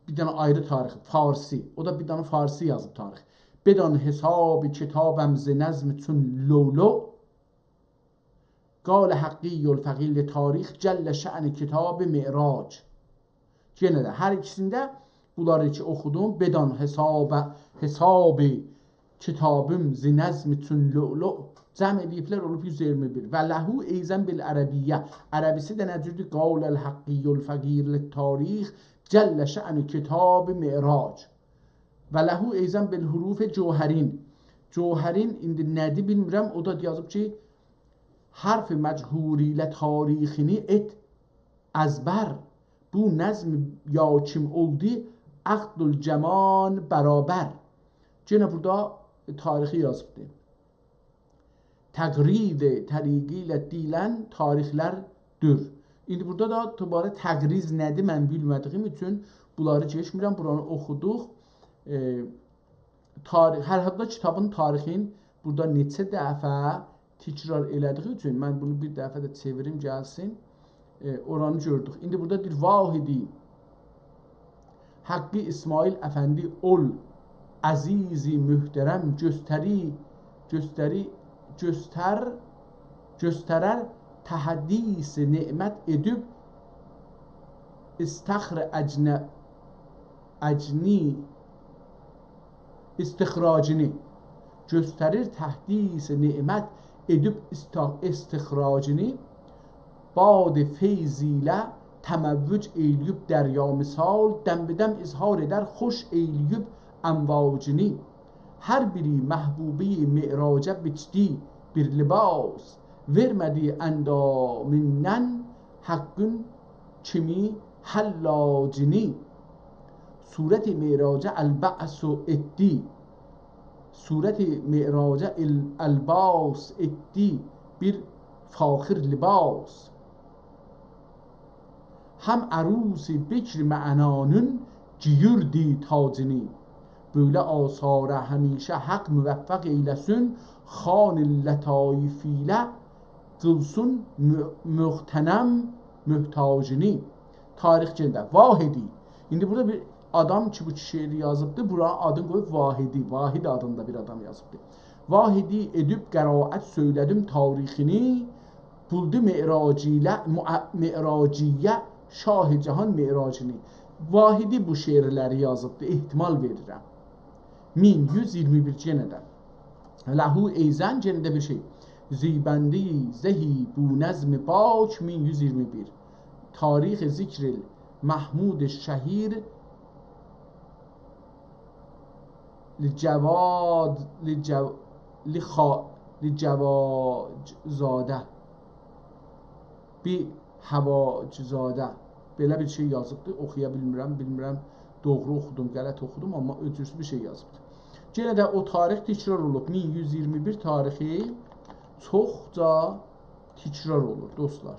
بیر دنه آیری تاریخ، فارسی. او دا بیر دنه فارسی یازیب تاریخ. «بدان حساب کتابم ز نظم چون لؤلؤ، قال حقی الفقیر لتاریخ جل شأن کتاب معراج.» یئنه ده هر ایکیسینده بونلاری کی اوخودوم، «بدان حساب، حساب کتابم ز نظم چون لؤلؤ»، جمع ائله‌ییبلر، اولوب یوز ایگیرمی بیر. «و له ایضاً بالعربیه». عربیسی ده نه جوردور؟ «قال الحقی الفقیر لتاریخ جل شأن کتاب معراج». «و له ایضاً بالحروف جوهرین». جوهرین ایندی نه‌دیر بیلمیرم، او دا یازیب کی: «حرف مجهور ایله تاریخینی ائت ازبر، بو نظم یا کیم اولدو عقد الجمان برابر.» یئنه بورادا تاریخی یازیبدی. «تقریر طریقی ایله دئییلن تاریخلردیر.» ایندی بورادا دا دوباره تقریر نه‌دیر، من بیلمه‌دیگیم اوچون بونلاری کئچمیرم. بورانی اوخودوق. ائ، تاریخ، هر حالدا کیتابین تاریخین بورادا نئچه دفعه تکرار ائله‌دیگی اوچون من بونو بیر دفعه ده چئویریم گلسین. ائ، اورانی گؤردوک. ایندی بورادا دئییر: «واحدی حقی اسماعیل افندی اول، عزیزی محترم گؤستری، گؤستری، گؤستر، گؤسترر تحدیث نعمت ائدیب استخر اجن-، اجنی استخراجینی.» گؤستریر تحدیث نعمت ائدیب استا-، استخراجینی. باد فیض ایله تموج ائیله‌ییب دریا مثال، دم‌به‌دم اظهار ائدر خوش ائیله‌ییب امواجینی. هر بیری محبوبی معراجه بیچدی بیر لباس، وئرمه‌دی اندامیندان حقین کیمی حلاجینی. صورت معراجه الباس ائتدی، صورت معراجه ال-، الباس ائتدی بیر فاخر لباس. هم عروس بکر معنانین گئییردی تاجینی. بؤیله آثاره همیشه حق موفق ائیله‌سین، خوان لطایف ایله قیلسین مو-، مغتنم محتاجینی. تاریخ گئنده. واحدی. ایندی بورادا بیر آدام کی، بو شعری یازیبدی، بورانین آدینی قویوب واحدی. واحد آدیندا بیر آدام یازیبدی. واحدی ائدیب قرائت سؤیله‌دیم تاریخینی، بولدو معراجیله، مع-، معراجیه شاه جهان معراجینی. واحدی بو شعرلری یازیبدی، احتمال وئریرم. مین یوز ایگیرمی بیر یئنه ده. «له ایضاً»، یئنه ده بیر شئی. «زیبنده‌ی زهی بو نظم باک»، مین یوز ایگیرمی بیر. «تاریخ ذکر محمود شهیر لجواد، لجو-، لخا-، لجواج زاده. بی هواج زاده.» بئله بیر شئی یازیبدی، اوخویا بیلمیرم، بیلمیرم دوغرو اوخودوم، غلط اوخودوم، آمما اؤجورسو بیر شئی یازیبدی. یئنه ده او تاریخ تکرار اولوب، مین یوز ایگیرمی بیر تاریخی چوخجا تکرار اولور، دوستلار.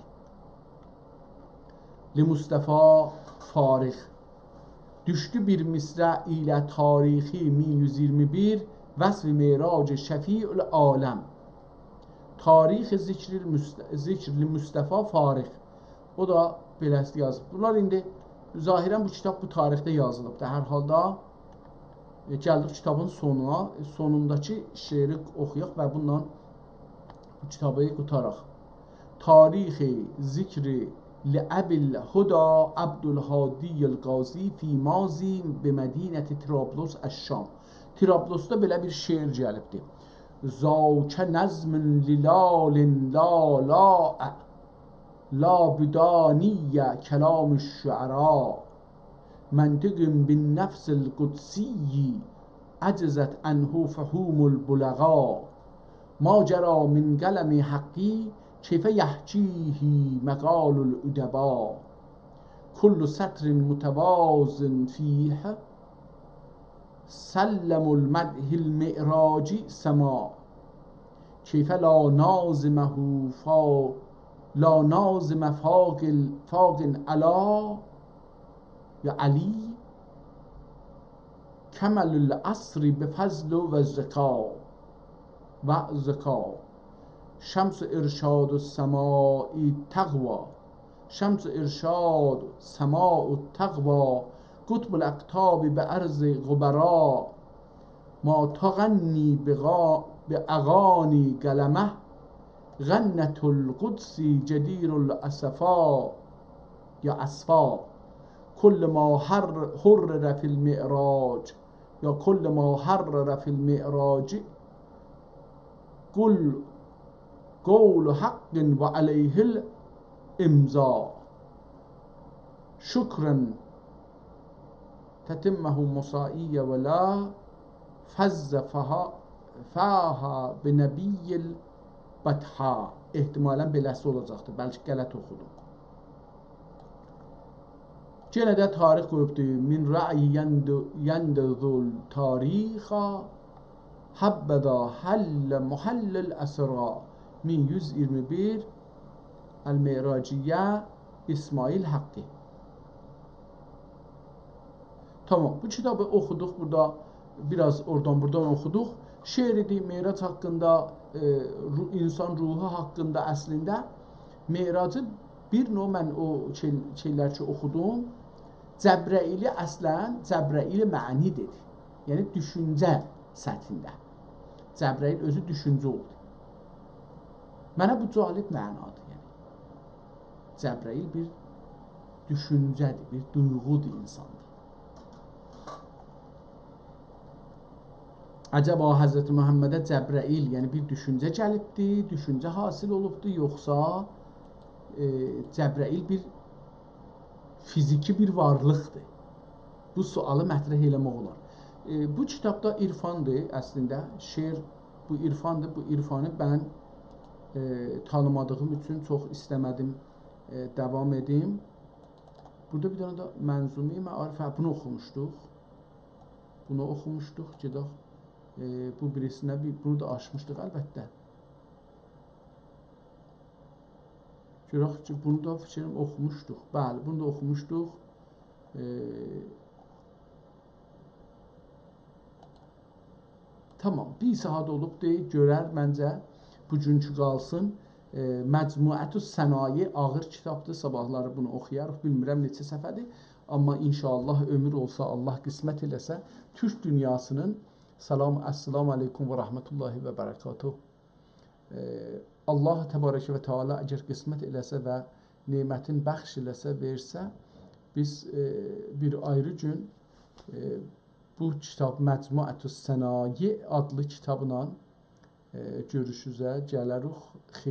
لمصطفی فارغ. دوشدو بیر مصرع ایله تاریخی مین یوز ایگیرمی بیر، وصف معراج شفیع العالم. تاریخ ذکر المصط-، ذکر لمصطفی فارغ. او دا بئله‌سی یازیب. بونلار ایندی ظاهراً بو کیتاب بو تاریخده یازیلیبدیر. هر حالدا، ائ، گلدیک کیتابین سونونا. ائ، سونونداکی شعری اوخویاق و بونونلا بو کیتابی قوتاراق. تاریخ ذکر لأبی الهدی عبدالهادی القاضی فی ماضی بمدینة طرابلس الشام. طرابلسدا بئله بیر شعر گلیبدیر. ذاک نظم للال لا لا لا بدانی کلام الشعراء، منطق بالنفس القدسی عجزت عنه فهوم البلغاء. ما جری من قلم حقی کیف یحکیه مقال الادباء. کل سطر متوازن فیه سلم المدح المعراجی سماع. کیف لا ناظمه فا-، لا ناظم فاق ال-، فاق علا یا علی کمل العصر بفضل و ذکا، و ذکا. شمس ارشاد السماء تقوی، شمس ارشاد سماء تقوی، قطب الاقطاب بعرض قبرا. ما تغنی بغا-، باغانی قلمه غنة القدس جدیر الاسفا، یا اسفا. کل ما حر-، حرر فی المعراج، یا کل ما حرر فی المعراج قل قول حق و علیه الامضا. شکراً تتمه مساعی و لا فز فها-، فاها بنبی البطحا. احتمالاً بئله‌سی اولاجاقدیر. بلکه غلط اوخودوم. یئنه ده تاریخ قویوبدور. من رعی یند-، یندذ التاریخ حبذا حل محل الاسرا. مین یوز ایگیرمی بیر، المعراجیه، اسماعیل حقی. تامام، بو کیتابی اوخودوق بورادا، بیر آز اورادان بورادان اوخودوق. شعر ایدی، معراج حاقیندا، ائ، رو-، انسان روحو حاقیندا اصلینده. معراجی بیر نوع من او شئی-، شئیلر کی اوخودوم، جبرئیلی اصلاً جبرئیل معنی دئدی. یعنی دوشونجه سطحینده. جبرئیل اؤزو دوشونجه اولدو. منه بو جالب معنادیر، یعنی. جبرئیل بیر دوشونجه‌دیر، بیر دویغودور انساندا. عجبا حضرت محمده جبرئیل، یعنی بیر دوشونجه گلیبدی، دوشونجه حاصل اولوبدو، یوخسا، ائ، جبرئیل بیر فیزیکی بیر وارلیقدیر؟ بو سؤالی مطرح ائله‌مک اولار. ائ، بو کیتاب دا عرفاندیر اصلینده. شعر بو عرفاندیر. بو عرفانی من، ائ، تانیمادیغیم اوچون چوخ ایسته‌مه‌دیم، ائ، داوام ائدیم. بورادا بیر دنه ده منظومه معارف، هه، بونو اوخوموشدوق. بونو اوخوموشدوق. گئدک، ائ، بو بیریسینه بیر، بونو دا آچمیشدیق البته. گؤرک کی، بونو دا فیکریم اوخوموشدوق. بلی، بونو دا اوخوموشدوق. ائ، تامام، بیر ساعت اولوبدور، گؤرر منجه بوگونکو قالسین. ائ، مجموعة الصنایع آغیر کیتابدیر، صاباحلاری بونو اوخویاریق. بیلمیرم نئچه صفحه‌دیر، آمما ان‌شاءالله عؤمور اولسا، الله قسمت ائله‌سه، تورک دونیاسینین، سلام، السلام علیکم و رحمة الله و برکاته. ائ، الله تبارک و تعالی اگر قسمت ائله‌سه و نعمتین بخش ائله‌سه، وئرسه، بیز، ائ، بیر آیری گون، ائ، بو کیتاب مجموعة الصنایع آدلی کیتابلا، ائ، گؤروشوزه گلریک. خیر